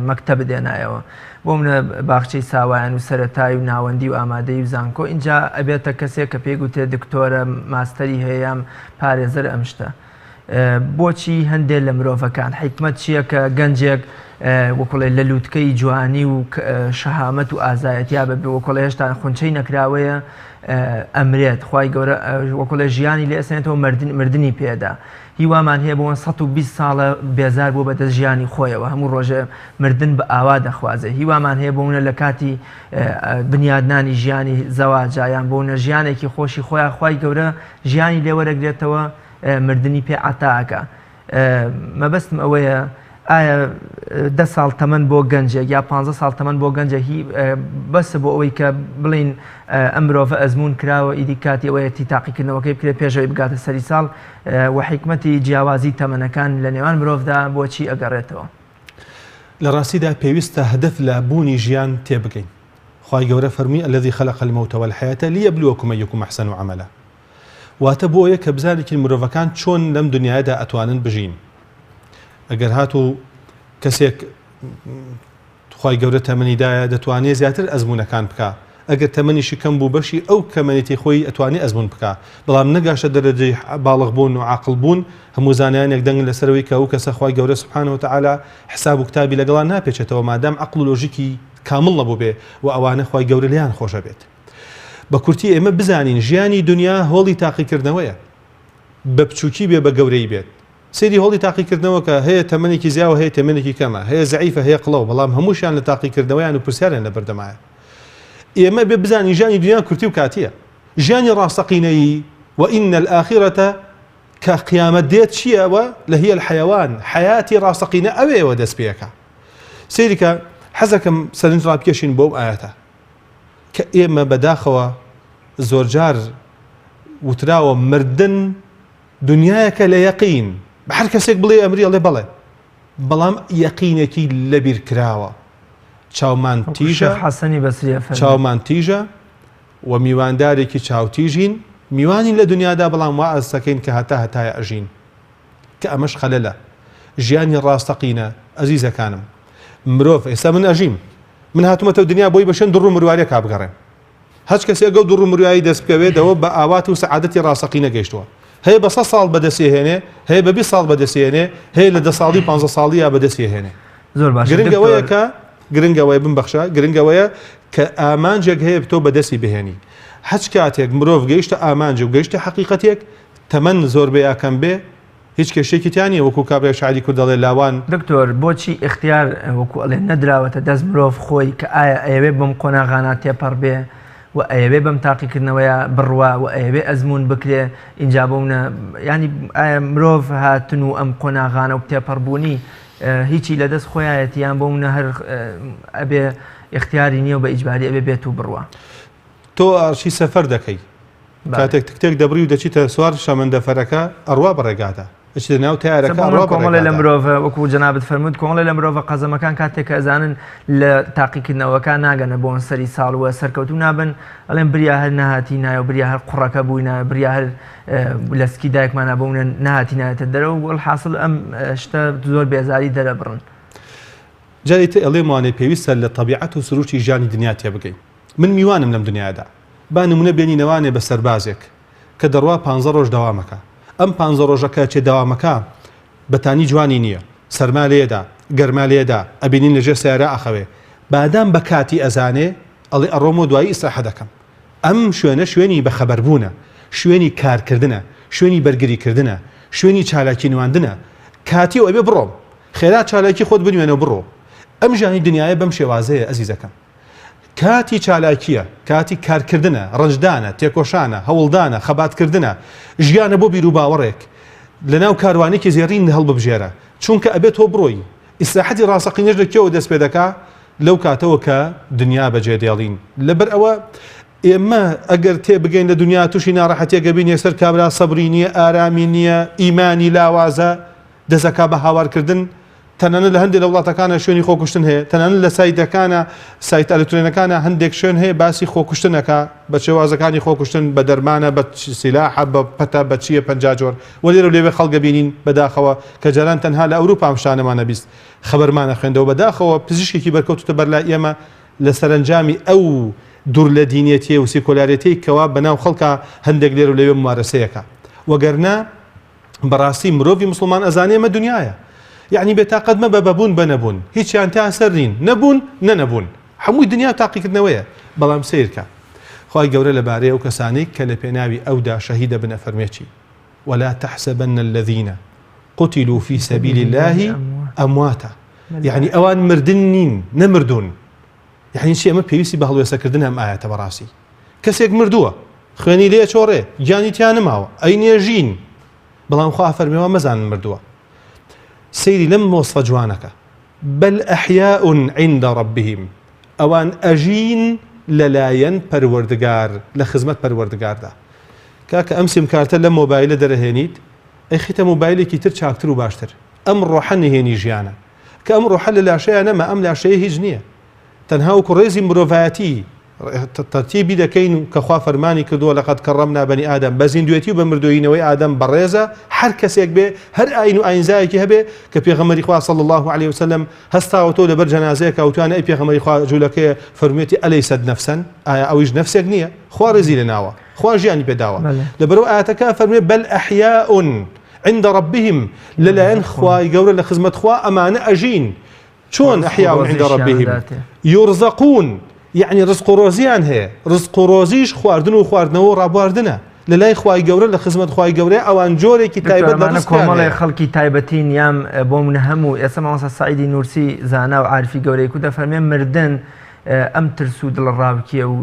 S1: مەکتەبت هێنایەوە بۆ منە باخچەی ساوایان و سەرەتای و ناوەندی و ئامادەی و زانکۆ ئینجا ئەبێتە کەسێک کە پێی گوترێ دکتۆرە ماستەری هەیە یان پارێزەر ئەم شتە بۆچی هەندێک لە مرۆڤەکان حیکمەت چییە کە گەنجێک وەکڵێ لە لووتکەی جوانی و شەهامەت و ئازایەتیا بەبێ وەکڵێ هێشتا خونچەی نەکراوەیە ئەمرێت خی گەورە وەکڵێ ژیانی لێ ئەسێنێتەوە مردنی پێدا هیوامان هەیە بۆ 120 ساڵە بێزار بوو بەدەست ژیانی خۆیەوە هەموو ڕۆژێ مردن بە ئاوا دەخوازێ هیوامان هەیە بۆ منە لە کاتی بنیادنانی ژیانی زەواجا یان بۆ نە ژیانێکی خۆشی خۆیان خوای گەورە ژیانی لێوەرەگرێتەوە مردنی پێ عەتا ئەکا مەبەستم ئەوەیە ئایا دە ساڵ تەمەن بۆ گەنجێک یا پ ساڵ تەمەن بۆ گەنجێک هی بەسە بۆ ئەوەی کە بڵین ئەم مرۆڤە ئەزمون کراوە ئیدی کاتی ئەوەیەتی تاقیکردنەوەکەی بکرێت پێشەوەی بگاتە سەری ساڵ و حیکمەتی جیاوازی تەمەنەکان لە نێوان مرۆڤدا بۆچی ئەگەڕێتەوە؟
S2: لە ڕاستیدا پێویستە هەدەف لە بوونی ژیان تێبگەین. خوای گەورە فەرمووی الذی خلق الموت والحیاة لیبلوکم ایکم احسن عملا واتە بۆ ئەوەیە کە بزانین مرۆڤەکان چۆن لەم دنیایەدا ئەتوانن بژین. ئەگەر هاتوو کەسێک خوای گەورە تەمەنی دایە دەتوانێ زیاتر ئەزموونەکان بکا ئەگەر تەمەنیشی کەم بوو بەشی ئەو کەمەنێتی خۆی ئەتوانێ ئەزموون بکا بەڵام نەگاشتە دەرەجەی باڵغ بوون و عاقڵ بوون هەموو زانایان یەکدەنگن لەسەرەوەی کە ئەو کەسە خوای گەورە سبحانە وتعالی حساب و کتابی لەگەڵا ناپێچێتەوە مادام عەقڵ و لۆژیکی کامڵ نەبووبێ و ئەوانە خوای گەورە لێیان خۆشەبێت. بە کورتی ئێمە بزانین ژیانی دنیا هۆڵی تاقیکردنەوەیە بە بچووکی بێ بە گەورەی بێت. سەیری هۆڵی تاقیکردنەوە کە هەیە تەمەنێکی زیاوە هەیە تەمەنێکی کەمە، هەیە زەعیفە هەیە قڵەو، بەڵام هەمووشیان لە تاقیکردنەوەیان و پرسیاریان لەبەردەمایە. ئێمە بێ بزانین ژیانی دنیا کورتی و کاتیە. ژیانی ڕاستەقینەیی وان الآخرە کە قیامەت دێت چییە و لهی الحیوان حیاتی ڕاستەقینە ئەوێەوە دەست پێەکە. سەیریکە حەزەکەم سەرنج ڕابکێشین بۆ ئەو ئایەتە کە ئێمە بەداخەوە زۆرجار وتراوە مردن دنیایەکە لە یەقین بە هەر کەسێک بڵێ ئەمری ئەڵێ بەڵێ بەڵام یەقینێکی لەبیر کراوە چاومان تیژە
S1: حەسەنی بەسری ئەفەرموێ.
S2: چاومان تیژە و میواندارێکی چاوتیژین میوانین لە دنیادا بەڵام وا ئەستەکەین کە هەتا هەتایە ئەژین کە ئەمەش خەلەلە ژیانی ڕاستەقینە ئەزیزەکانم مرۆڤ ئێستا من ئەژیم من هاتومەتەوە دنیا بۆی بە شوێن دڕ و مروارێکا بگەڕێم هەچ کەسێک ئەو دوڕ و مروایی دەست بکەوێت ئەوە بە ئاوات و سەعادەتی ڕاستەقینە گەیشتووە. هەیە بە سە ساڵ بەدەستی هێنێ، هەیە بە 20 ساڵ بەدەستی هێنێ، هەیە لە دە ساڵی و پانزە ساڵییا بەدەستی هێنێ.
S1: زۆر باشە
S2: گرنگ ئەوەیە
S1: دکتۆر.
S2: کە گرنگ ئەوەیە بمبەخشە، گرنگ ئەوەیە کە ئامانجێک هەیە تۆ بەدەستی بهێنی. هەچ کاتێک مرۆڤ گەیشتە ئامانج و گەیشتە حەقیقەتێک، تەمەن زۆر بێ یا کەم بێ، هیچ کێشەیەکی تیا نیە وەکو کابرای شاعیری کورد دەڵێ لاوان.
S1: دکتۆر بۆچی ئیختیار وەکو ئەڵێن نەدراوەتە دەست مرۆڤ خۆی کە ئایا ئەیەوێ بەم قۆناغانە تێپەڕ بێ و ئەیەوێ بەم تاقیکردنەوەیە بڕوا و ئەیەوێ ئەزموون بکرێ ئینجا بۆ منە یانی ئایا مرۆڤ هاتن و ئەم قۆناغانە و تێپەڕبوونی هیچی لەدەست خۆیایەتی یان بۆ منە هەر ئەبێ ئیختیاری نییە و بە ئیجباری ئەبێ بێت و بڕوا؟
S2: تۆ ئەچی سەفەر دەکەی کاتێک تکتێک دەبڕی و دەچیتە سوار شەمەندەفەرەکە ئەڕوا بە ڕێگادا ئەچیتە ناو تەیارەکە ئەڕوا بە
S1: کۆمەڵێ لە
S2: ڕێگادا.
S1: مرۆڤە وەکو جەنابت فەرمووت کۆمەڵێ لە مرۆڤە قەزەمەکان کاتێک کە ئەزانن لە تاقیکردنەوەکان ناگەنە بۆن سەری ساڵ و سەرکەوتوو نابن ئەڵێن بریا هەر نەهاتینایە و بریا هەر قوڕەکە بووینایە بریا هەر لە سکی دایکمانا بۆ منە نەهاتینایەتە دەرەوە وەلحاسڵ ئەم شتە زۆر بێزاری دەرەبڕن.
S2: جارێ تر ئەڵێم وانەی پێویستە لە تەبیعەت و سروشتی ژیانی دنیا تێبگەین. من میوانم لەم دنیایەدا. با نمونە بێنینەوانێ بە سەربازێک کە دەڕوا پانزە ڕۆژ دەوامەکا. ئەم پانزە ڕۆژە کە ئەچێ دەوامەکا بەتانی جوانی نییە. سەرما لێیەدا، گەرما لێیەدا، ئەبینین لە ژێر سەیارە ئەخەوێ. بادام بە کاتی ئەزانێ ئەڵێ ئەڕۆمەوە دوایی ئیسراحە دەکەم. ئەم شوێنە شوێنی بەخەبەربوونە، شوێنی کارکردنە، شوێنی بەرگریکردنە، شوێنی چالاکی نواندنە. کاتیە و ئەبێ بڕۆم. خێرا چالاکی خۆت بنوێنە و بڕۆ. ئەم ژیانی دنیایە بەم شێوازەیە ئەزیزەکەم. کاتی چالاکییە، کاتی کارکردنە، ڕەنجدانە، تێکۆشانە، هەوڵدانە، خەباتکردنە، ژیانە بۆ بیروباوەڕێک. لەناو کاروانێکی زێڕین هەڵببژێرە، چونکە ئەبێ تۆ بڕۆی. ئیسراحەتی ڕاستەقینەش لە کوێوە دەست پێ دەکا؟ لەو کاتەوە کە دنیا بەجێ دێڵین. لەبەر ئەوە ئێمە ئەگەر تێبگەین لە دنیا تووشی ناڕەحەتییەک ئەبین، یەکسەر کابرا سەبری نییە، ئارامی نییە، ئیمانی لاوازە، دەست ئەکا بە هاوارکردن، تەنانەت لە هەندێک لە وڵاتەکانە شوێنی خۆکوشتن هەیە، تەنانەت لە سایتەکانە، سایتە ئەلکترۆنەکانە هەندێک شوێن هەیە باسی خۆکوشتن ئەکا بە شێوازەکانی خۆکوشتن، بە دەرمانە، بە سیلاحە، بە پەتە، بە چییە 50 جۆر و لێرە و لەوێ خەڵک ئەبینین بەداخەوە کە جاران تەنها لە ئەوروپا ئەم شتانەمان ئەبیست خەبەرمان ئەخوێندەوە بەداخەوە پزیشکێکی بەرکەوتوتە بەر لای ئێمە لە سەرەنجامی ئەو دوور لە دینێتیە و سیکۆلارێتیەی کەوا بەناو خەڵکا هەندێک لێرە و لەوێ مومارەسەیەکە وەگەرنا بەڕاستی مرۆڤی موسڵمان ئەزانێ ئەمە دنیایە یەعنی بێتاقەت مەبە بە بوون بە نەبوون هیچیان تا سەر نین نەبوون نە نەبوون هەمووی دنیا تاقیکردنەوەیە بەڵام سەیرکە خوای گەورە لەبارەی ئەو کەسانەی کە لە پێناوی ئەودا شەهید دەبن ئەفەرمێ چی ولا تحسبن الذين قتلوا في سبيل الله امواتا یعنی ئەوان مردن نین نەمردوون یعنی چی ئەمە پێویستی بە هەڵوێستەکردن ئەم ئاەتە بەڕاستی کەسێک مردووە خوێنی لێ چۆڕێ گیانی تیا نەماوە ئەی نێژین بەڵام خوا فەرمی وا مەزانن مردووە سەیری لەم وەسفە جوانەکە بل أحياء عند ربهم ئەوان ئەژین لەلایەن پەروەردگار لە خزمەت پەروەردگاردا کاکە ئەم سیم کارتە لەم مۆبایلە دەرەهێنیت ئەیخیتە مۆبایلێکی تر چاکتر و باشتر ئەم ڕۆحە نهێنی ژیانە کە ئەم ڕۆحە لە لاشەیە نەما ئەم لاشەیە هیچ نییە تەنها وەکو ڕێزی مرۆڤایەتی تەرتیبی دەکەین و کە خوا فەرمانی کردووە لقد کرمنا بنی آدم بە زیندوێتی و بە مردوویی نەوەی ئادەم بەڕێزە هەر کەسێک بێ هەر ئاین و ئاینزایەکی هەبێ کە پێغەمبەری خوا صلی الله علیه وسلم هەستاوەتەوە لەبەر جەنازەیەکە وتویانە ئەی پێغەمبەری خوا جوولەکەیە فەرموویەتی ئەلیست نەفسا ئایا ئەویش نەفسێک نییە خوا ڕێزی لێ ناوە خوا ژیانی پێداوە لەبەرئەوە ئایەتەکە فەرموێ بل أحياء عند ربهم لەلایەن خوای گەورە لە خزمەت خوا ئەمانە ئەژین چۆن احیاء عند ربهم یرزقون یەعنی ڕزق و ڕۆزیان هەیە ڕزق و ڕۆزیش خواردن و خواردنەوە و ڕابواردنە. لە لای خوای گەورە لە خزمەت خوای گەورەیە ئەوان جۆرێکی
S1: دکتۆر
S2: تایبەت لە
S1: ئەمانە
S2: ڕزقیان
S1: کۆمەڵێ
S2: هەیە.
S1: خەڵکی تایبەتین یان بۆ منە هەموو ئێستا مامۆستا سەعیدی نورسی زانا و عارفی گەورەی کو دەفەرمێ مردن ئەم ترس و دڵەڕاوکێ و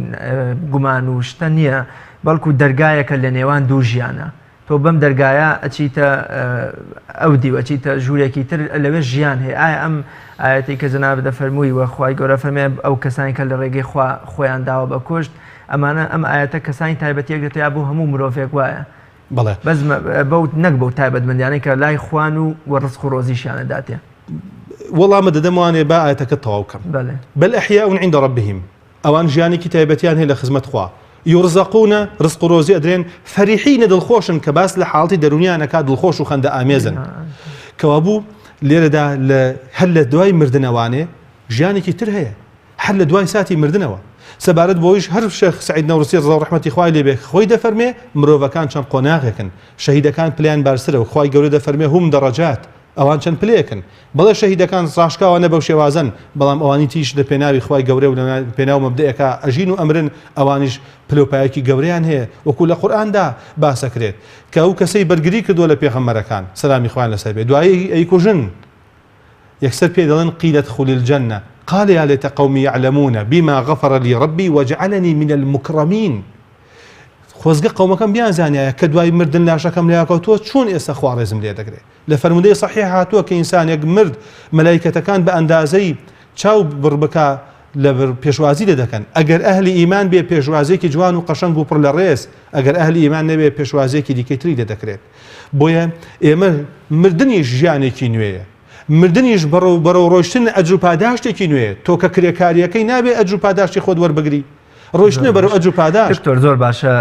S1: گومان و شتە نییە بەڵکو دەرگایەکە لە نێوان دوو ژیانە تۆ بەم دەرگایە ئەچیتە ئەو دیو ئەچیتە ژوورێکی تر لەوێ ژیان هەیە ئایا ئەم ئایەتەی کە جەنابت دەفەرمووی وە خوای گەورە فەرمێ ئەو کەسانی کە لە ڕێگەی خوا خۆیان داوە بە کوشت ئەمانە ئەم ئایەتە کەسانی تایبەتیەک دێتە یا بۆ هەموو مرۆڤێک وایە
S2: بەڵێ
S1: بەس بەو نەک بەو تایبەتمەندیانەی کە لای خوان و وە ڕزق و ڕۆزیشیان ئەداتێ.
S2: وەڵامت دەدەمەوانێ با ئایەتەکە تەواو کەم.
S1: بەڵێ.
S2: بل احیاء عند ربهم ئەوان ژیانێکی تایبەتیان هەیە لە خزمەت خوا. یورزقون ڕزق و ڕۆزی ئەدرێن فەریحین دڵخۆشن کە باس لە حاڵەتی دەروونیان ئەکات دڵخۆش و خەندە ئامێزن. کەوابوو لێرەدا لە هەر لە دوای مردنەوانێ ژیانێکی تر هەیە. هەر لە دوای ساتی مردنەوە. سەبارەت بەوەیش هەر شێخ سەعید نەوڕسی ڕەزا و ڕەحمەتی خوای لێ بێ خۆی دەفەرمێ، مرۆڤەکان چەند قۆناغێکن، شەهیدەکان پلەیان بارزترە و خوای گەورە دەفەرمێ هم درجات، ئەوان چەند پلەیەکن. بەڵێ شەهیدەکان ڕاشکاوانە بەو شێوازەن، بەڵام ئەوانی تریش لە پێناوی خوای گەورە و لە پێناو مەبدەئێکا ئەژین و ئەمرن، ئەوانیش پلە و پایەکی گەورەیان هەیە، وەکو لە قورئاندا باسەکرێت کە ئەو کەسەی بەرگری کردووە لە پێغەمبەرەکان، سەلامی خوایان لەسەر بێ، دوایی ئەیکوژن، یەکسەر پێی دەڵێن قیل ادخل الجنە قال یا لیت قومی یعلمون بما غفر لی ربی وجعلنی من المکرمین خۆزگە قەومەکەم بیانزانیایە کە دوای مردن لاشەکەم لیا کەوتووە چۆن ئێستا خوا ڕێزم لێ دەگرێ لە فەرموودەی صحیح هاتووە کە ئینسانێک مرد مەلایکەتەکان بە ئەندازەی چاو بڕ بکا لە پێشوازی لێ دەکەن ئەگەر ئەهلی ئیمان بێ پێشوازێکی جوان و قەشەنگ و پڕ لە ڕێز ئەگەر ئەهلی ئیمان نەبێ پێشوازێکی دیکەی تری لێ دەکرێت بۆیە ئێمە مردنیش ژیانێکی نوێیە، مردنیش بەڕەو بەرەو ڕۆیشتن ئەجر و پاداشتێکی نوێیە، تۆ کە کرێکارییەکەی نابێ ئەجر و پاداشتی خۆت وەربگری، ڕۆیشتنە بەرەو ئەجر و پاداشت.
S1: دکتۆر زۆر باشە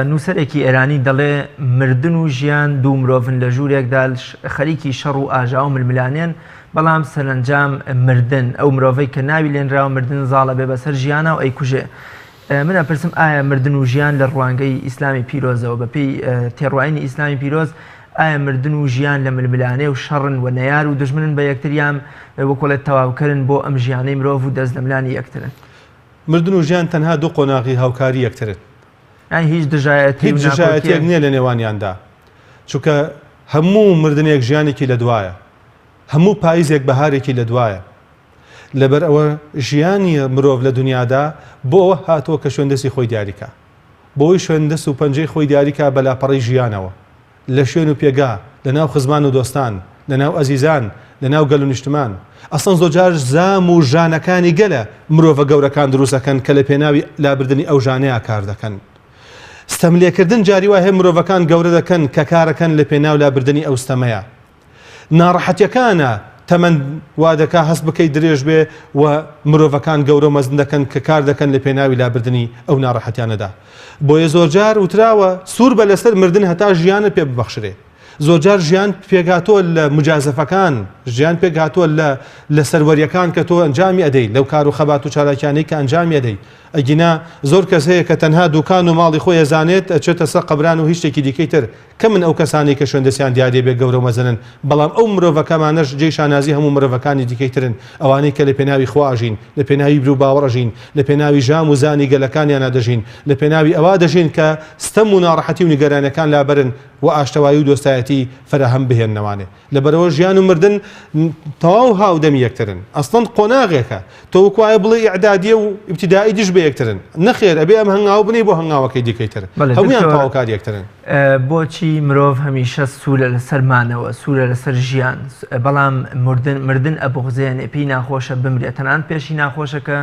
S1: نووسەرێکی ئێرانی دەڵێ مردن و ژیان دوو مرۆڤن لە ژوورێکدا خەریکی شەڕ و ئاژاوە و ململانێن، بەڵام سەرەنجام مردن ئەو مرۆڤەی کە ناوی لێنراوە مردن زاڵ ئەبێ بەسەر ژیانا و ئەیکوژێ. من ئەپرسم ئایا مردن و ژیان لە ڕوانگەی ئیسلامی پیرۆزەوە بە پێی تێڕواینی ئیسلامی پیرۆز ئایا مردن و ژیان لە ململانێ و شەڕن و نەیار و دوژمنن بە یەکتر یان وەکۆڵێت تەواوکەرن بۆ ئەم ژیانەی مرۆڤ و دەست لەملانی یەکترن؟
S2: مردن و ژیان تەنها دوو قۆناغی هاوکاری یەکترن.
S1: یان هیچ دژایەتی
S2: هیچ
S1: و
S2: دژایەتیەک
S1: ناکۆکیەک؟
S2: نییە لە نێوانیاندا چونکە هەموو مردنێک ژیانێکی لە دوایە هەموو پایزێک بەهارێکی لە دوایە. لەبەر ئەوە ژیانی مرۆڤ لە دونیادا بۆ ئەوە هاتووە کە شوێن دەستی خۆی دیاری کا. بۆ ئەوەی شوێن دەست و پەنجەی خۆی دیاری کا بە لاپەڕەی ژیانەوە. لە شوێن و پێگا، لە ناو خزمان و دۆستان، لە ناو ئەزیزان، لە ناو گەل و نیشتمان. ئەسڵەن زۆرجار زام و ژانەکانی گەلە مرۆڤە گەورەکان دروست ئەکەن کە لە پێناوی لابردنی ئەو ژانەیا کار دەکەن. ستەملێکردن جاری وا هەیە مرۆڤەکان گەورە دەکەن کە کارەکەن لە پێناو لابردنی ئەو ستەمەیا. ناڕەحەتیەکانە تەمەن وا دەکا هەست بکەی درێژ بێ و مرۆڤەکان گەورە و مەزن دەکەن کە کار دەکەن لە پێناوی لابردنی ئەو ناڕەحەتیانەدا بۆیە زۆرجار وتراوە سوور بە لەسەر مردن هەتا ژیانت پێ ببەخشرێ زۆرجار ژیان پێکهاتووە لە مجازەفەکان ژیان پێکهاتووە لە لە سەروەریەکان کە تۆ ئەنجامی ئەدەی لەو کار و خەبات و چالاکیانەی کە ئەنجامی ئەدەی ئەگینا زۆر کەس هەیە کە تەنها دوکان و ماڵی خۆی ئەزانێت ئەچێتە سەر قەبران و هیچ شتێکی دیکەی تر کەمن ئەو کەسانەی کە شوێندەستیان دیاریە بێ گەورە و مەزنن، بەڵام ئەو مرۆڤە کەمانەش جێی شانازی هەموو مرۆڤەکانی دیکەی ترن، ئەوانەی کە لە پێناوی خوا ئەژین، لە پێناوی بیر و باوەڕ ئەژین، لە پێناوی ژام و زانی گەلەکانیانا دەژین، لە پێناوی ئەوە دەژین کە ستەم و ناڕەحەتی و نیگەرانیەکان لابەرن و ئاشتەوایی و دۆستایەتی فەراهەم بهێننەوانێ. لەبەرئەوە ژیان و مردن تەواو هاودەمی یەکترن. ئەسڵەن قۆناغێکە. تۆ وەکو وایە بڵێی ئیعدادیە و ئیبتیدائی دژ بە یەکترن. نەخێر ئەبێ ئەم هەنگاوە بنێی بۆ هەنگاوەکەی دیکەی تر.
S1: بەڵێ
S2: هەموویان
S1: دکتۆر
S2: تەواوکاری یەکترن.
S1: بۆچی مرۆڤ هەمیشە سوورە لەسەر مانەوە، سوورە لەسەر ژیان، بەڵام مردن مردن ئەبوغزێنێ، پێی ناخۆشە بمرێ، تەنانەت پێشی ناخۆشە کە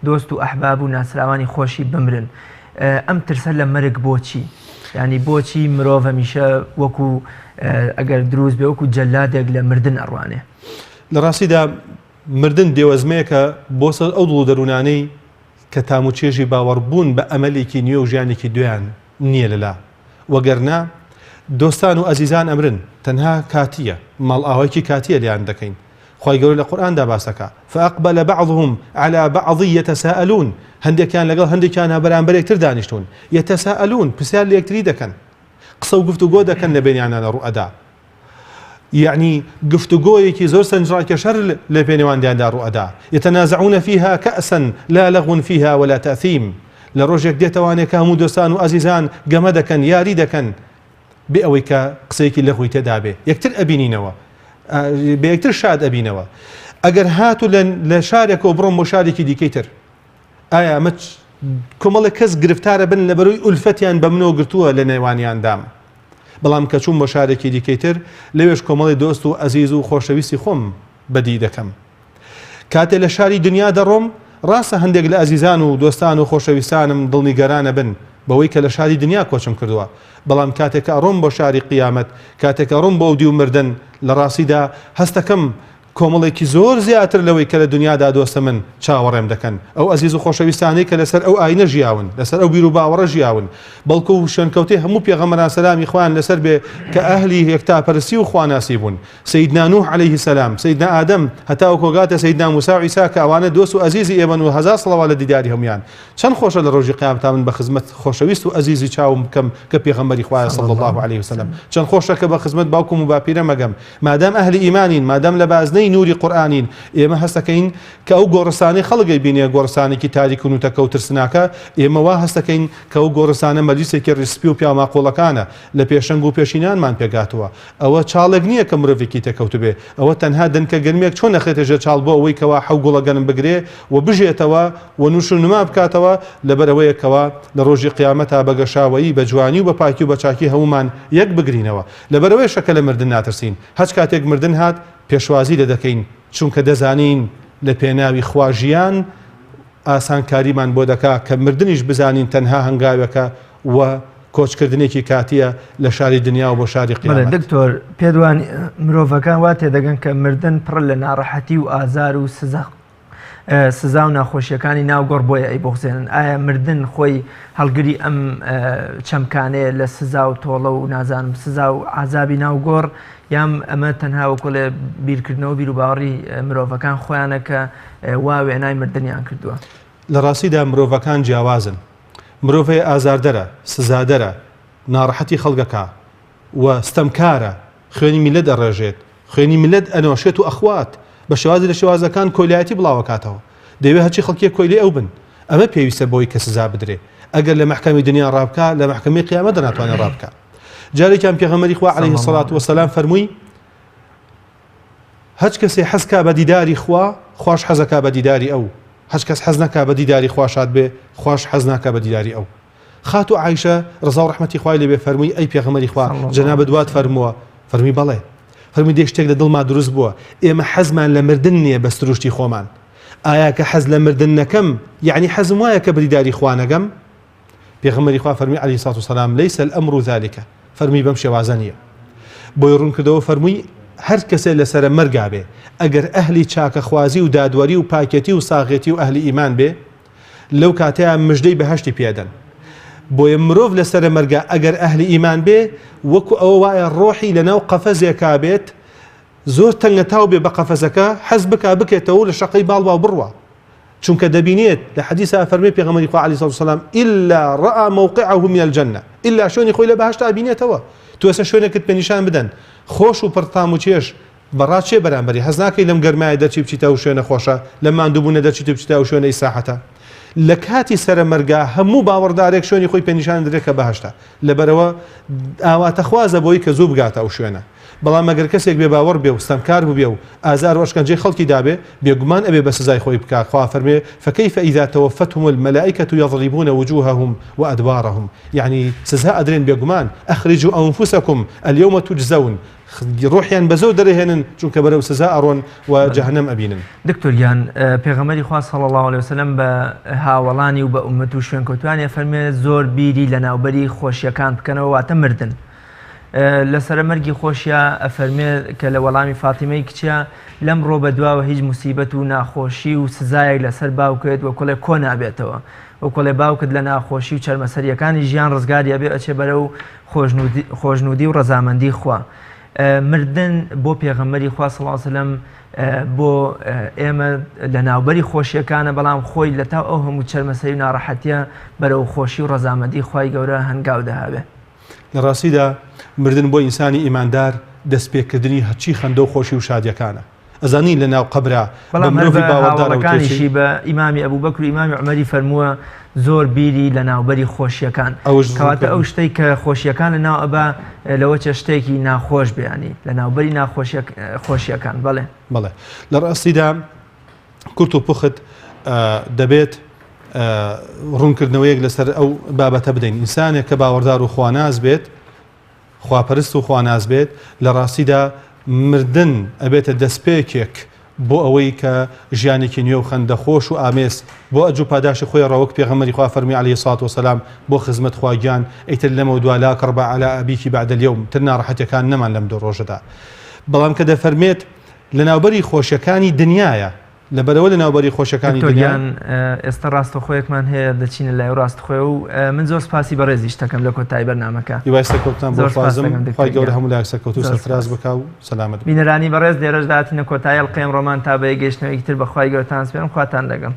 S1: دۆست و ئەحباب و ناسراوانی خۆشی بمرن. ئەم ترسە لە مەرگ بۆچی؟ یانی بۆچی مرۆڤ هەمیشە وەکو ئەگەر دروست بێ وەکو جەلادێک لە مردن ئەڕوانێ؟
S2: لە ڕاستیدا مردن دێوەزمەیەکە بۆ سەر ئەو دڵ و دەروونانەی کە تام و چێژی باوەڕبوون بە ئەمەلێکی نوێ و ژیانێکی دوێیان نییە لەلا. وەگەرنا دۆستان و ئەزیزان ئەمرن، تەنها کاتییە، ماڵئاوایەکی کاتییە لێیان دەکەین. خوای گەورە لە قورئاندا باس دەکا، فاقبل بعضهم علی بعض یتساءلون، هەندێکیان لەگەڵ هەندێکیانا بەرامبەر یەکتر دانیشتوون، یتساءلون، پرسیار لە یەکتری دەکەن، قسە و گفتوگۆ دەکەن لە بەینیانا لە ڕووئەدا، یەعنی گفتوگۆیەکی زۆر سەرنجڕاکێشەر لە پێنێواندیاندا ڕووئەدا، یتنازعون فیها کأسا لا لغو فیها ولا تأثیم. لە ڕۆژێک دێتەوانێ کە هەموو دۆستان و ئازیزان گەمە دەکەن، یاری دەکەن، بێ ئەوەی کە قسەیەکی لەغوی تێدا بێ، یەکتر ئەبینینەوە، بە یەکتر شاد ئەبینەوە. ئەگەر هاتوو لە شارێکەوە بڕۆم بۆ شارێکی دیکەی تر، ئایا ئەمە کۆمەڵێک کەس گرفتارە بن لەبەرەوەی ئولفەتیان بە منەوە گرتووە لە نێوانیاندام، بەڵام کە چووم بۆ شارێکی دیکەی تر لەوێش کۆمەڵی دۆست و ئەزیز و خۆشەویستی خۆم بەدی دەکەم. کاتێ لە شاری دنیا دەڕۆم، ڕاستە هەندێک لە ئەزیزان و دۆستان و خۆشەویستانم دڵنیگەرانە بن بەوەی کە لە شاری دنیا کۆچم کردووە، بەڵام کاتێ کە ئەڕۆم بۆ شاری قیامەت، کاتێ کە ئەڕۆم بۆ ئەودیو مردن، لە ڕاستیدا هەستەکەم کۆمەڵێکی زۆر زیاتر لەوەی کە لە دنیادا دۆستە من چاوەڕێم دەکەن، ئەو ئەزیز و خۆشەویستانەی کە لەسەر ئەو ئاینە ژیاون، لەسەر ئەو بیروباوەڕە ژیاون، بەڵکو شوێنکەوتەی هەموو پێغەمبەران سەلامی خوایان لەسەر بێ کە ئەهلی یەکتاپەرستی و خواناسی بوون. سەیدنا نوح علیه السلام، سەیدنا ئادەم، هەتاوەکو گاتە سەیدنا موسا و عیسا کە ئەوانە دۆست و ئەزیزی ئێمەن و هەزار سڵاوات لە دیداری هەموویان. چەند خۆشە لە ڕۆژی قیامەتا من بە خزمەت خۆشەویست و ئەزیزی چاوم بکەم کە پێغەمبەری خوایە صلی اللە علیه وسلم. چەند خۆشە کە بە خزمەت باوکم و باپیرەم ئەگەم. مادام ئەهلی ئیمانین، مادام لە بازنەی نوری قورئانین، ئێمە هەستەکەین کە ئەو گۆڕستانەی خەڵک ئەیبینێ گۆڕستانێکی تاریک و نوتەکە و ترسناکە، ئێمە وا هەستەکەین کە ئەو گۆڕستانە مەجلیسێکی ڕیش سپی و پیاوماقوڵەکانە، لە پێشەنگ و پێشینانمان پێکهاتووە. ئەوە چاڵێک نییە کە مرۆڤێکی تێکەوتبێ، ئەوە تەنها دەنکە گەنمێک چۆن ئەخرێتە ژێر چاڵ بۆ ئەوەی کەوا حەو گوڵە گەنم بگرێ و بژێتەوە و نوش و نما بکاتەوە، لەبەر ئەوەیە کەوا لە ڕۆژی قیامەتا بە گەشاوەیی، بە جوانی و بە پاکی و بە چاکی هەموومان یەک بگرینەوە. لەبەر ئەوەیشە کە لە مردن ناترسین. هەچ کاتێک مردن هات پێشوازی لێ دەکەین، چونکە دەزانین لە پێناوی خوا ژیان ئاسانکاریمان بۆ دەکا کە مردنیش بزانین تەنها هەنگاوێکە و کۆچکردنێکی کاتییە لە شاری دنیاوە بۆ شاری
S1: بەڵێ
S2: قیامەت.
S1: دکتۆر، پێت وا نییە مرۆڤەکان وا تێدەگەن کە مردن پڕە لە ناڕەحەتی و ئازار و سزا سزا و ناخۆشیەکانی ناو گۆڕ بۆیە ئەیبوغزێنن؟ ئایا مردن خۆی هەڵگری ئەم چەمکانەیە لە سزا و تۆڵە و نازانم سزا و عەزابی ناو گۆڕ یان ئەمە تەنها وەکوڵێ بیرکردنەوە بیروباوەڕی مرۆڤەکان خۆیانە کە وا وێنای مردنیان کردووە؟
S2: لە ڕاستیدا مرۆڤەکان جیاوازن. مرۆڤ هەیە ئازاردەرە، سزادەرە، ناڕەحەتی خەڵک ئەکا و ستەمکارە، خوێنی میللەت ئەڕێژێت، خوێنی میللەت ئەنۆشێت و ئەخوات، بە شێوازی لە شێوازەکان کۆیلایەتی بڵاوئەکاتەوە، دەیەوێ هەرچی خەڵکیە کۆیلەی ئەو بن. ئەمە پێویستە بۆی کە سزا بدرێ. ئەگەر لە مەحکەمەی دنیا ڕابکا، لە مەحکەمەی قیامەتدا ناتوانێ ڕابکا. جارێکیان پێغەمبەری خوا علیه الصلاة والسلام فەرمووی، هەچ کەسێ حەز کا بە دیداری خوا، خواش حەزەکا بە دیداری ئەو. هەچ کەس حەز نەکا بە دیداری خوا شاد بێ، خواش حەز ناکا بە دیداری ئەو. خاتوو عائیشە ڕەزا و ڕەحمەتی خوای لێ بێ فەرمووی ئەی پێغەمبەری خوا جەنابت وات فەرمووە؟ فەرمووی بەڵێ. فەرمووی دەی شتێک لە دڵما دروست بووە، ئێمە حەزمان لە مردن نییە بە سروشتی خۆمان. ئایا کە حەز لە مردن نەکەم یەعنی حەزم وایە کە بە دیداری خوا نەگەم؟ پێغەمبەری خوا فەرمووی علیە الصلوة والسلام لیس الامر ذلک فەرمووی بەم شێوازە نییە. بۆی ڕوون کردەوە فەرمووی هەر کەسێ لەسەرە مەرگا بێ ئەگەر ئەهلی چاکەخوازی و دادوەری و پاکێتی و ساغێتی و ئەهلی ئیمان بێ لەو کاتەیا مژدەی بەهەشتی پێ ئەدەن. بۆیە مرۆڤ لە سەرە مەرگا ئەگەر ئەهلی ئیمان بێ وەکو ئەوە وایە ڕۆحی لەناو قەفەزێکا بێت زۆر تەنگەتاو بێ بە قەفەزەکە حەز بکا بکێتەوە و لە شەقەی باڵ باو بڕوا چونکە دەبینێت لە حەدیسا فەرمی پێغەمبەری خوا علیه الصلاة والسلام الا رأى موقعه من الجنة الا شوێنی خۆی لە بەهەشتا بینێتەوە تۆ ئێستا شوێنێکت پێ نیشان بدەن خۆش و پڕ تام و چێژ بەڕا چێ بەرامبەری حەز ناکەی لەم گەرمایە دەرچی بچیتە ئەو شوێنە خۆشە لەم ماندووبوونە دەرچیت و بچیتە ئەو شوێنە ئیسراحەتە لە کاتی سەرەمەرگا هەموو باوەڕدارێک شوێنی خۆی پێنیشان دەدرێت کە بەهەشتە لەبەرەوە ئاواتەخوازە بۆی کە زوو بگاتە ئەو شوێنە بەڵام ئەگەر کەسێک بێ باوەڕ بێ و ستەمکار بووبێ و ئازار و ئەشکەنجەی خەڵکی دابێ بێگومان ئەبێ بە سزای خۆی بکا خوا فەرمێ فكيف إذا توفتهم الملائكة يضربون وجوههم وأدبارهم یعنی سزا ئەدرێن بێگومان أخرجوا أنفسكم اليوم تجزون ڕۆحیان بەزۆر دەرەهێنن چونکە بەرەو سزا ئەڕۆن و جەهەنەم ئەبینن.
S1: دکتۆر گیان پێغەمبەری خوا صلی اللە علیە وسلم بە هاوەڵانی و بە ئوممەت و شوێنکەوتوانی ئەفەرموێ زۆر بیری لەناوبەری خۆشیەکان بکەنەوە واتە مردن لە سەرە مەرگی خۆشیا ئەفەرموێ کە لە وەڵامی فاتیمەی کچە لەمڕۆ بەدواوە هیچ موسیبەت و ناخۆشی و سزایەک لەسەر باوکت وەکوڵێ کۆ نابێتەوە وەکوڵێ باوکت لە ناخۆشی و چەرمەسەریەکانی ژیان ڕزگاری ئەبێ ئەچێ بەرەو خۆشنودی و ڕەزامەندی خوا. مردن بۆ پێغەمبەری خوا صلی اللە علیە وسلم بۆ ئێمە لە ناوبەری خۆشیەکانە بەڵام خۆی لە تاو ئەو هەموو چەرمەسەری و ناڕەحەتیە بەرەو خۆشی و ڕەزامەندی خوای گەورە هەنگاو دەهاوێ.
S2: لە ڕاستیدا مردن بۆ ئینسانی ئیماندار دەستپێکردنی هەرچی خەندە و خۆشی و شادیەکانە. ئەزانی لە ناو قەبرا بە
S1: بەڵام هەر
S2: مرۆڤی
S1: بە
S2: باوەڕدار ئەوترێ چی؟
S1: هاوەڵەکانیشی بە ئیمامی ئەبوبەکر و ئیمامی عومەری فەرمووە زۆر بیری لە ناوبەری خۆشیەکان
S2: ئەوش
S1: کەواتە ئەو
S2: ڕوونکردن.
S1: شتەی کە خۆشیەکان لە ناو ئەبا لەوەچە شتێکی ناخۆش بێ یانی لە ناوبەری ناخۆشیە خۆشیەکان بەڵێ.
S2: بەڵێ لە ڕاستیدا کورت و پوخت دەبێت ڕوونکردنەوەیەک لەسەر ئەو بابەتە بدەین ئینسانێک کە باوەڕدار و خواناس بێت خواپەرست و خواناس بێت لە ڕاستیدا مردن ئەبێتە دەستپێکێک بۆ ئەوەی کە ژیانێکی نوێ و خەندە خۆش و ئامێز بۆ ئەجر و پاداشتی خۆی ڕا وەک پێغەمبەری خوا فەرمووی علیە الصلوة والسلام بۆ خزمەت خوا گیان ئیتر لەمەو دوا لا کڕبە علی ابیکی بعد الیوم تر ناڕەحەتیەکان نەمان لەم دوو ڕۆژەدا بەڵام کە دەفەرمێت لەناوبەری خۆشیەکانی دنیایە لەبەرئەوە لەناوبەری خۆشیەکانی
S1: دکتۆر
S2: دنیا.
S1: گیان ئێستا ڕاستەخۆیەکمان هەیە دەچینە لای و ڕاستخۆی و من زۆر سپاسی بەڕێزیش دەکەم لە کۆتایی بەرنامەکە.
S2: هیوای سەرکەوتنتان بۆ
S1: زۆر سپاس
S2: خوازم
S1: دەکەم دکتۆر
S2: خوای گەورە
S1: گیان.
S2: هەموو لایەک سەرکەوتوو
S1: زۆر
S2: سەرفراز
S1: سپاس.
S2: بکا و سەلامەت بن.
S1: بینەرانی بەڕێز لێرەشدا هاتینە کۆتایی ئەڵقەی ئەمڕۆمان تا بە یەک گەیشتنەوەیەکی تر بە خوای گەورەتان سپێرم خواتان لەگەڵ.